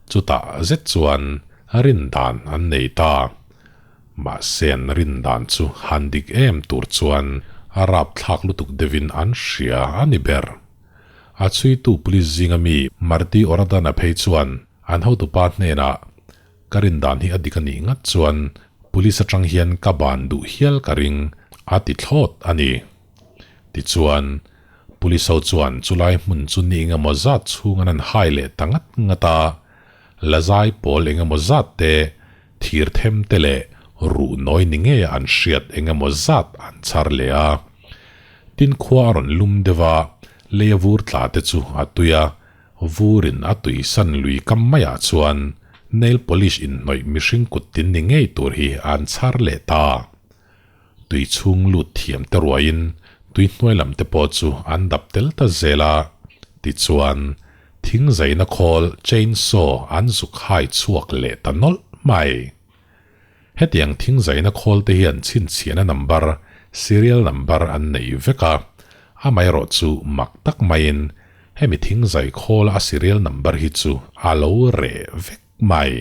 Chutah zet chuan rindan an nei ta. Mahse an rindan chu han dik em tur chuan a rapthlak lutuk deuhin an hria a ni ber. A chhuitu police zinga mi Marty Oradana phei chuan an hotupa hnenah, Ka rindan hi a dik a nih ngat chuan police atang hian ka ban duh hial ka ring a ti thlawt a ni. Tichuan, police ho chuan chulai hmun chu ni engemaw zat chhung an han hai leh ta ngat ngat a, lazai pawl engemaw zat te, thir them te leh ruh nawi ni ngeia an hriat engemaw zat an chhar leh a. Tin khua a rawn lum deuh a, lei a vur tla te chu a tui a, vurin a tui san lui kam maiah chuan nail polish inhnawih mihring kut tin ni ngei tur hi an chhar leh ta. Tui chhung lut thiam te ruaiin tui hnuai lam te pawh chu an dap tel ta zel a, tichuan thing zaina khawl chain saw an zuk hai chhuak leh ta nawlh mai. Hetiang thing zaina khawl te hian chhinchhiahna number, serial number, an nei vek a, amaherawh chu mak tak maiin hemi thing zai khawla a serial number hi chu a lo reh vek mai.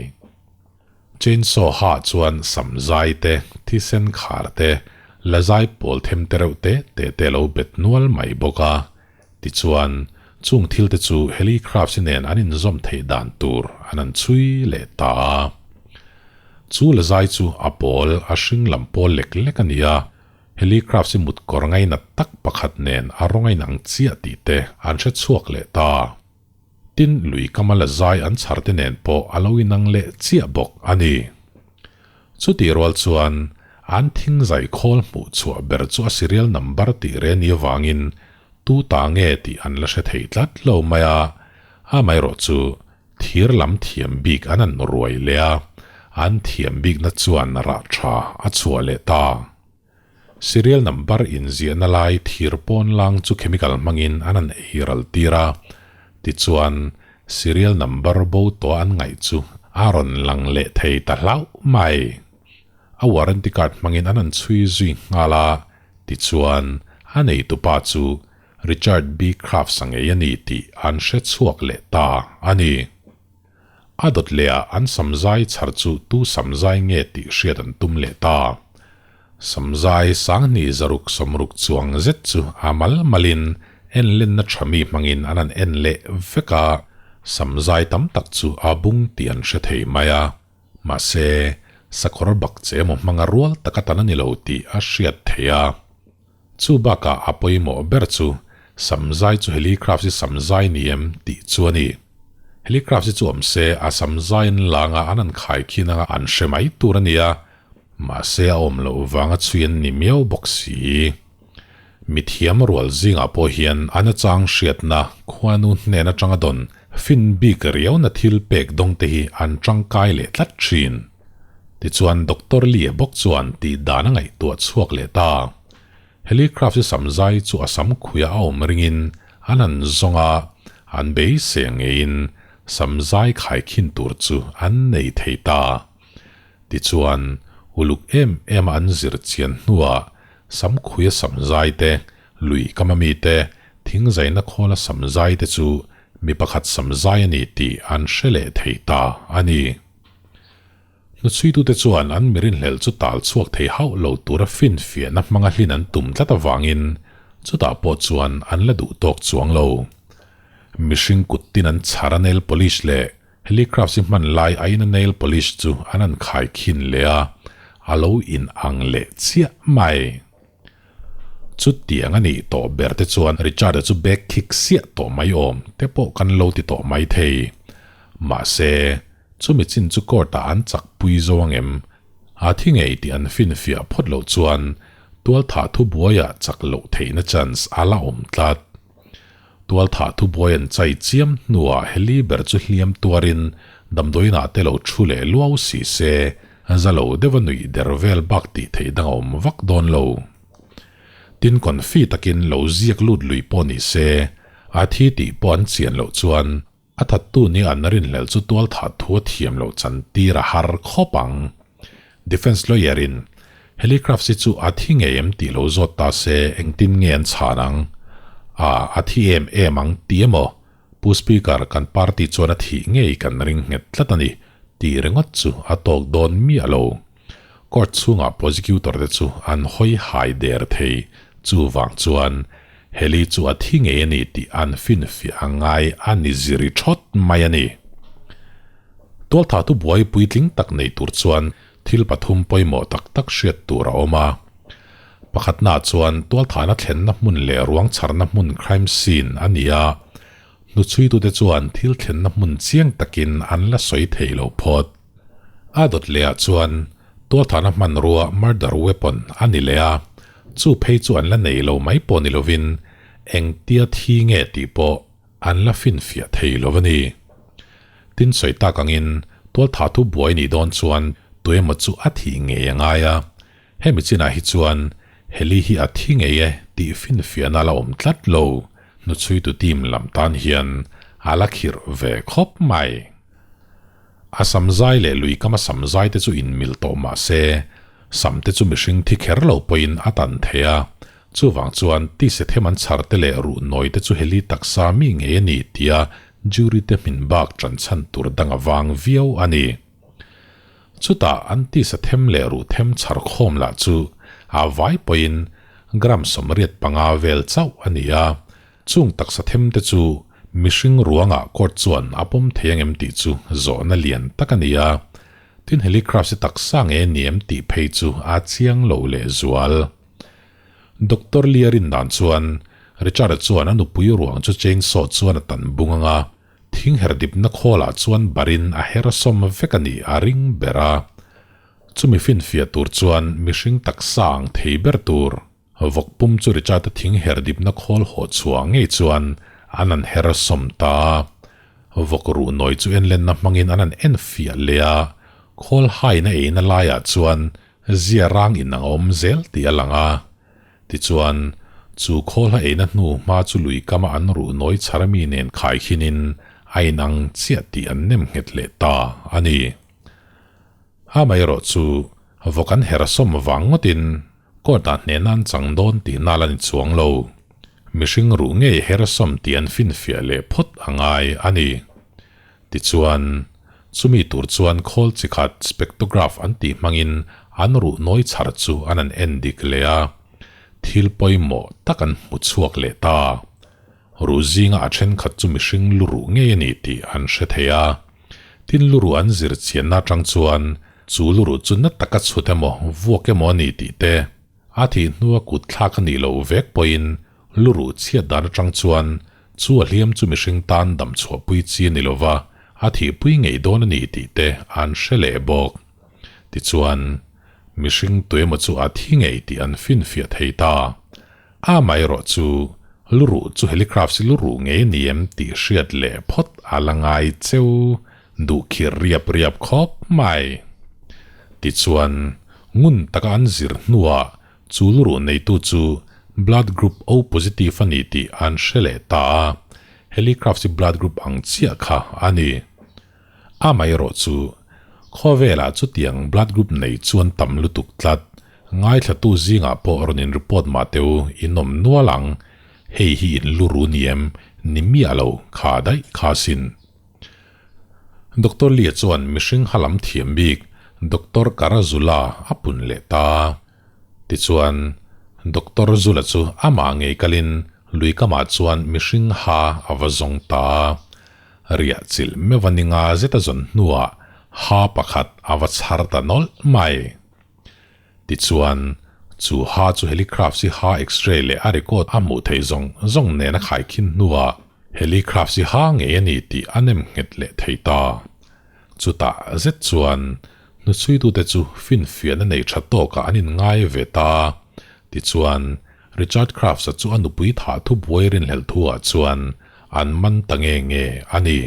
Chainsaw ha chuan samzai te, thisen khar te, lazai pawl them te reuh te te te lo bet nual mai bawk a. Tichuan, chung thil te chu Helicrafts nen an inzawm theih dan tur an an chhui leh ta a. Chu lazai chu a pawl, a hring lam pawl lek lek a ni a, Helicrafts i mut kawr ngainat tak pakhat nen a rawng a inang chiah tih te an hre chhuak leh ta. Tin, lui kama la zai an chhar te nen pawh a lo inang leh chiah bawk a ni. Chutih rual chuan an thing zai khawl hmuh chhuah ber chu a serial number tih re ni avangin tu ta nge tih an la hre thei tlat lo mai a, amaherawh chu thir lam thiam bik an an ruai leh a, an thiam bikna chuan rah tha a chhuah leh ta. Serial number inziahna lai thir pawn lang chu chemical hmangin an han ei ral tir a, tichuan serial number bo tawh an ngaih chu a rawn lang leh thei ta hlauh mai. A warranty card hmangin an han chhui zui nghal a, tichuan a neitupa chu Richard B. Crafts a ngei a ni tih an hre chhuak leh ta a ni. A dawt leh ah an samzai chhar chu tu samzai nge tih hriat an tum leh ta. Samzai sanghnih zaruk sawmruk chuang zet chu a mal malin en lenna tha mi hmangin an han en leh vek a, samzai tam tak chu a bung tih an hre thei mai a. Mahse, sakawr bak che emaw hmanga rual taka tan a ni lo tih a hriat theih a. Chu bakah a pawimawh ber chu samzai chu Helicraft hi samzai ni em tih chu a ni. Helicraft hi chu awm se a samzai an lang a an han khai khin anga an hre mai tur a ni a, mahse a awm loh vanga chhui an ni miau bawk si. Mithiam rual zingah pawh hian a nachang hriatna khuanu hnen atanga dawn fin bik riauna thil pek dawng te hi an tangkai leh tlat thin. Tichuan Doctor Lee bawk chuan tih dan a ngaihtuah chhuak leh ta. Helicraft hi samzai chu a sam khuia a awm ringin an han zawng a, an beisei ang ngeiin samzai khaikhin tur chu an nei thei ta. Tichuan uluk em em a an zir chian hnuah sam khuia samzai te, lui kama mi te, thingzaina khawla samzai te chu mi pakhat samzai a ni tih an hre leh thei ta a ni. Hnuchhuitute chuan an mirinhlelh chu tal chhuak thei hauh lo tura finfiahna hmanga hlin an tum tlat avangin chutah pawh chuan an la duh tawk chuang lo. Mihring kut tin an chhar a nail polish leh helicrafts hi hman lai aiin a nail polish chu an han khai khin leh a, a lo in ang leh chiah mai. Chutiang a nih tawh ber te chuan Richard-a chu bag khik siah tawh mai awm te pawh kan lo ti tawh mai thei. Mahse, chumi chin chu court-ah an chak pui zo ang em? A thi ngei tih an finfiah phawt loh chuan tualthah thubuaiah chak loh theihna chance a la awm tlat. Tualthah thubuai an chai chiam hnuah Heli ber chu hliam tuarin damdawiinah te lo thu leh luau si se, za lo deuha nuih der vel bak tih theih dang a awm vak dawn lo. Tin confi takin lo ziak lut lui pawh ni se, a thi tih pawh an chian loh chuan a thattu nia an rinhlelh chu tual thah thu a thiam loh chan tir a har khawp ang. Defence lawyer in Helicraft hi chu a thi ngei em tih lo zawt ta se engtin nge an chhan ang? A, a thi em em ang ti emaw? Pu Speaker, kan party chuan a thih ngei kan ring nghet tlat a ni tih ringawt chu a tawk dawn miah lo. Court chhungah prosecutor te chu an hawi hai der thei, chuvang chuan Heli chu a thi ngei a ni tih an finfiah a ngai a ni ziri thawt mai a ni. Tualthatu buai puitling tak nei tur chuan thil pathum pawimawh tak tak hriat tur a awm a. Pakhatnaah chuan tualthahna thlenna hmun leh ruang chharna hmun crime scene a ni a, hnuchhuitute chuan thil thlenna hmun chiang takin an la sawi thei lo phawt. A dawt lehah chuan tualthahna hmanrua murder weapon a ni leh a, chu phei chu an la nei lo mai pawh ni lovin engtia thi nge tih pawh an la finfiah thei lo a ni. Tin sawi tak angin tualthah thu buai nih dawn chuan tuemaw chu a thih ngei a ngai a, Hemi chinah hi chuan Heli hi a thi ngei e tih finfiahna la awm tlat lo, hnuchhuitu team lam tan hian a la khirh ve khawp mai. A sam zai leh lui kama sam zai te chu inmil tawh mah se, sam te chu mihring thi kher lo pawhin a tan thei a, chuvang chuan tise them an chhar te leh ruh nawi te chu Heli taksa mi ngei a ni tia jury te hmin bak ṭan chhan tur dang a vang viau a ni. Chutah an tisa them leh ruh them chhar khawm lah chu a vai pawhin gram 85 vel chauh a ni a, chung taksa them te chu mihring ruangah court chuan a pawm thei ang em tih chu zawhna lian tak a ni a, tin helicraft hi taksa nge ni em tih phei chu a chiang lo leh zual. Doctor Lee a rin dan chuan Richard-a chuan a nupui ruang chu chainsaw chuan a tan bung ang a, Thing her dipna khawlah chuan barin a her sawm vek a nih a ring ber a. Chumi finfiah tur chuan mihring taksa ang thei ber tur vawk pum chu Richard-a thing her dipna khawl haw chhuah ngei chuan an an her sawm ta a. Vawk ruh nawi chu enlenna hmangin an an enfiah leh a, khawl haina eina laiah chuan zia rang inang a awm zel tih a lang a. Tichuan, chu khawlha eina hnu hma chu lui kama an ruh nawi chhar mi nen khaikhinin a inang chiah tih an nem nghet leh ta a ni. Amaherawh chu, vawk an her sawm vang ngawtin court-ah hnehna an chang dawn tih nal a ni chuang lo. Mihring ruh ngei her sawm tih an finfiah leh phawt a ngai a ni. Tichuan, chumi tur chuan khawl chi khat spectrograph an tih hmangin an ruh nawi chhar chu an an en dik leh a, thil pawimawh tak an hmu chhuak leh ta. Ruh zinga a thenkhat chu mihring lu ruh ngei a ni tih an hre thei a. Tin lu ruh an zir chianna atang chuan chu lu ruh chu na taka chhut emaw vuak emaw a ni tih te, a thih hnua kut thlak a nih loh vek pawhin Lu ruh chhiat dan atang chuan chu a hliam chu mihring tan dam chhuahpui chi a ni lo va, a thihpui ngei dawn a ni tih te an hre leh bawk. Tichuan, mihring tuemaw chu a thi ngei tih an finfiah thei ta. Amaherawh chu, lu ruh chu helicraft hi lu ruh ngei a ni em tih hriat leh phawt a la ngai cheu duh khirh riap riap khawp mai. Tichuan, ngun taka an zir hnuah Chu luruh neitu chu blood group O positive a ni tih an hre leh ta a, Helicraft hi blood group ang chiah kha a ni. Amaherawh chu, khawvelah chutiang blood group nei chuan tam lutuk tlat, ngaithlatu zingah pawh rawn in report mah teh u, in awm nual ang, hei hi in luru ni em, ni miah lo, kha daih kha sin. Doctor Lee chuan mihring ha lam thiam bik Doctor Karazula a pun leh ta. Tichuan, Doctor Zula chu amah ngei kalin lui kamah chuan mihring ha a va zawng ta a. Riah chilh meuh a ni nga zet a zawn hnuah ha pakhat a va chhar ta nawlh mai. Tichuan, chu ha chu helicraft si ha x-ray leh a record a hmuh theih zawng zawng nen a khaikhin hnuah helicraft si ha ngei a ni tih a nem nghet leh thei ta. Chutah zet chuan hnuchhuitute chu finfiahna nei tha tawkah an inngai ve ta. Tichuan, Richard Crafts-a chu a nupui thah thu buai rinhlelh thuah chuan an man ta nge nge a ni.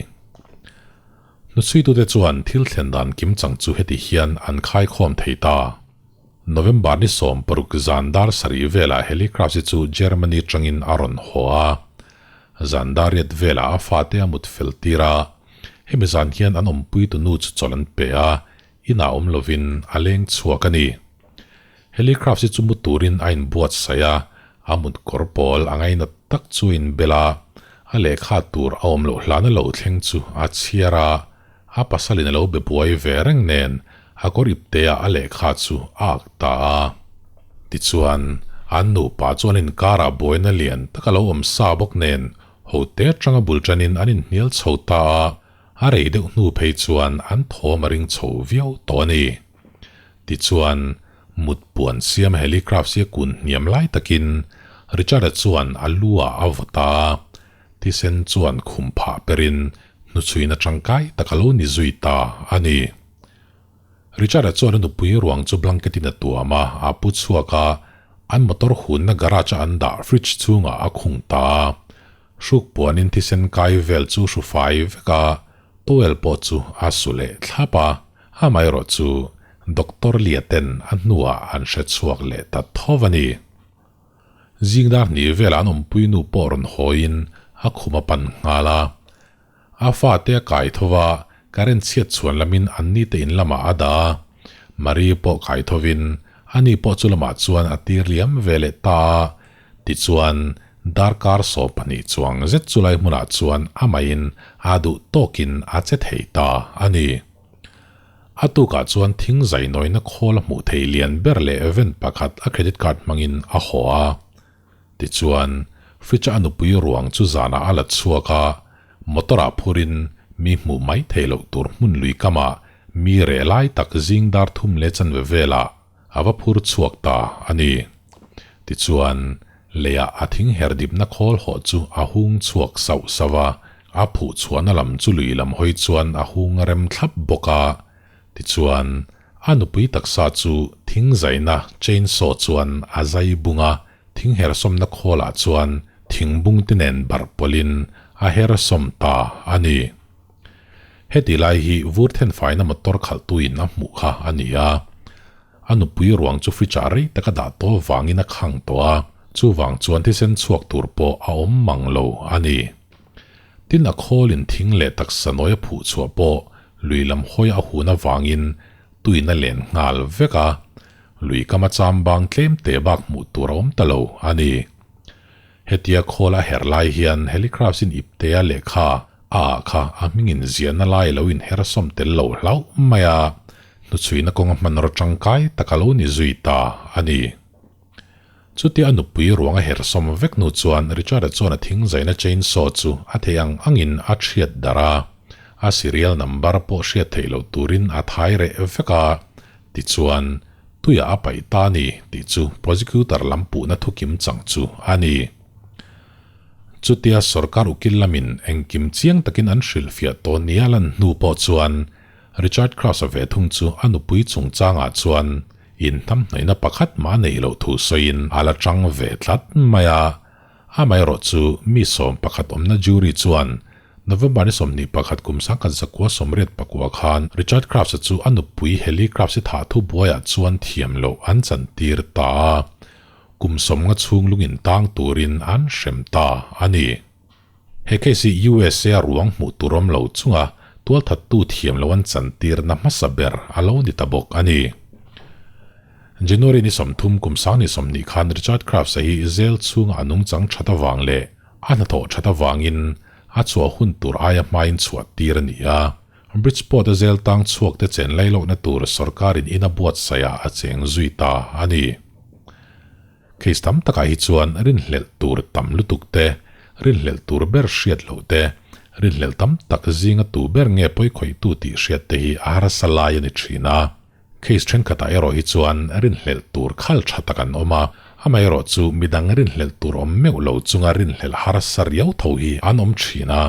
Hnuchhuitute chuan thil thlen dan kim chang chu heti hian an khaikhawm thei ta. November ni 16 zan dar sarih velah Helicraft hi chu Germany atangin a rawn haw a. Zan dar riat velah a fate a mut fel tir a. Hemi zan hian an awmpui tu nu chu chawlh an pe a, inah awm lovin a leng chhuak a ni. Helicraft hi chu mu turin a inbuatsaih a, a mut kawr pawl a ngainat tak chu a inbel a, a lehkha tur a awm loh hlana lo thleng chu a chhiar a, a pasalin a lo be buai ve reng nen a kawr ipteah a lehkha chu a ak ta a. Tichuan, an nupa chu an inkarah buaina lian tak a lo awm sa bawk nen hote atanga bul tanin an inhnial chho ta a, a rei deuh hnu phei chuan an thawm a ring chho viau tawh a ni. Tichuan, mut puan siam helicraft sia kun hniam lai takin Richard-a chuan a lu ah a vaw ta a, thisen chuan khum phah perin hnuchhuina tangkai tak a lo ni zui ta a ni. Richard-a chuan a nupui ruang chu blanket in a tuam a, a pu chhuak a, an motor hunna garage a an dah fridge chhungah a khung ta a. Hruk puanin thisen kai vel chu hru fai vek a, towel pawh chu a su leh thlap a, amaherawh chu Doctor Lia ten a hnuah an hre chhuak leh ta tho a ni. Zing dar hnih velah an awmpui nu pawh rawn hawiin a khum a pan nghal a. A fate a kai tho va, current chhiat chhuan lamin anni te in lamah a dah a. Marie pawh kai thovin ani pawh chu lamah chuan a tir liam ve leh ta a. Tichuan, darkar 12 chuang zet chulai hmunah chuan amahin a duh tawkin a che thei ta a ni. A tukah chuan thing zainawina khawl a hmuh thei lian ber leh event pakhat a credit card hmangin a haw a. Tichuan, fridge-a a nupui ruang chu zanah a la chhuak a, motor-ah phurin mi hmuh mai theih loh tur hmun lui kamah mi reh lai tak zing dar thum leh chanve velah a va phur chhuak ta a ni. Tichuan, leiah a thing her dipna khawl hawh chu a hung chhuak sauh sauh a, a phuh chhuahna lam chu lui lam hawi chuan a hung a rem thlap bawk a. Tichuan, a nupui taksa chu thing zaina chainsaw chuan a zai bung a, thing hersawmna khawlah chuan thing bung te nen barh pawlhin a hersawm ta a ni. Heti lai hi vur thenfaina motor khalhtuin a hmuh kha a ni a. A nupui ruang chu fridge ah rei taka dah tawh vangin a khang tawh a, chuvang chuan thisen chhuak tur pawh a awm mang lo a ni. Tin a khawlin thing leh taksa nawi a phuh chhuah pawh lui lam hawi a hun avangin tuin a len nghal vek a, lui kama cham bang tlem te bak hmuh tur a awm ta lo a ni. Hetia khawl a herh lai hian helicrafts in iptea lehkha a ah kha a hmingin ziahna lai lo inher sawm tel lo hlauh mai a, hnuchhuina kawnga hmanraw tangkai tak a lo ni zui ta a ni. Chutia a nupui ruang a her sawm vek hnu chuan Richard-a chuan a thingzaina chainsaw chu a theih ang angin a thiat darh a, a serial number pawh hriat theih loh turin a thai reh vek a, tichuan tuiah a paih ta a ni tih chu prosecutor lam puhna thukim chang chu a ni. Chutia sorkar ukil lamin engkim chiang takin an hrilhfiah tawh nia lan hnu pawh chuan Richard Krause-a ve thung chu a nupui chungchangah chuan inhnamhnawihna pakhat mah a neih loh thu sawiin a la chang ve tlat mai a. Amaherawh chu mi sawm pakhat awmna jury chuan November ni 21 kum 1989 khan Richard Krause-a chu a nupui Hallie Krause-i thah thu buaiah chuan thiam loh an chantir ta a. Kum sawmnga chhung lungin tang turin an hrem ta a ni. He case hi USA ruang hmuh tur awm lo chunga tualthattu thiam lo an chantirna hmasa ber a lo ni ta bawk a ni. January ni 30 kum 2020 khan Richard Krause hi jail chhunga a nungchang that avang leh a hnathawh that avangin a chhuah hun tur aia hmain chhuah tir a ni a. Bridgeport-a jail tang chhuak te chen lailohna tur sorkarin in a buatsaihah a cheng zui ta a ni. Case tam takah hi chuan rinhlelh tur tam lutuk te, rinhlelh tur ber hriat loh te, rinhlelh tam tak zinga tu ber nge pawi khawihtu tih hriat te hi a harsa lai a ni thin a. Case thenkhatah erawh hi chuan rinhlelh tur khal tha tak an awm a, amaherawh chu midang rinhlelh tur awm meuh lo chunga rinhlelh harsa riau tho hi an awm thin a.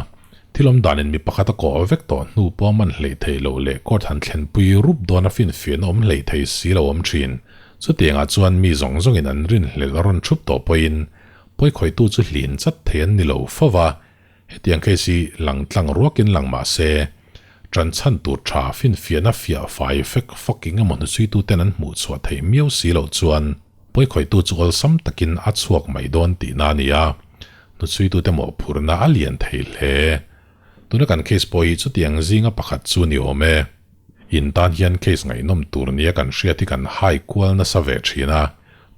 Thil awm danin mi pakhat a kawh vek tawh hnu pawh man hleih theih loh leh court han thlenpui rup dawn a finfiahna awm hleih thei si lo awm thin. Chutiangah chuan mi zawng zawngin an rinhlelh rawn thup tawh pawhin pawikhawihtu chu hlin chat thei an ni lo fo va, hetiang case hi lang tlang ruakin lang mah se. Ṭan chhan tur ṭha finfiahna fiah fai fek fawk eng emaw hnuchhuituten an hmuh chhuah theih miau si loh chuan pawikhawihtu chu awlsam takin a chhuak mai dawn tihna a ni a, hnuchhuitute mawhphurhna a lian thei hle. Tuna kan case pawh hi chutiang zinga pakhat chu ni awm e. In tan hian case ngaihnawm tur nia kan hriat hi kan hai kual nasa ve thin a,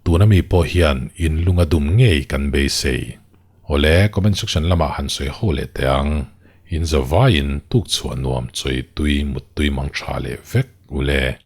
tuna mi pawh hian in lunga dum ngei kan beisei. Awle, comment section lamah han sawi ho leh teh ang. In zavaiin tuk chhuah nuam chawi tui mut tui mang tha leh vek ule.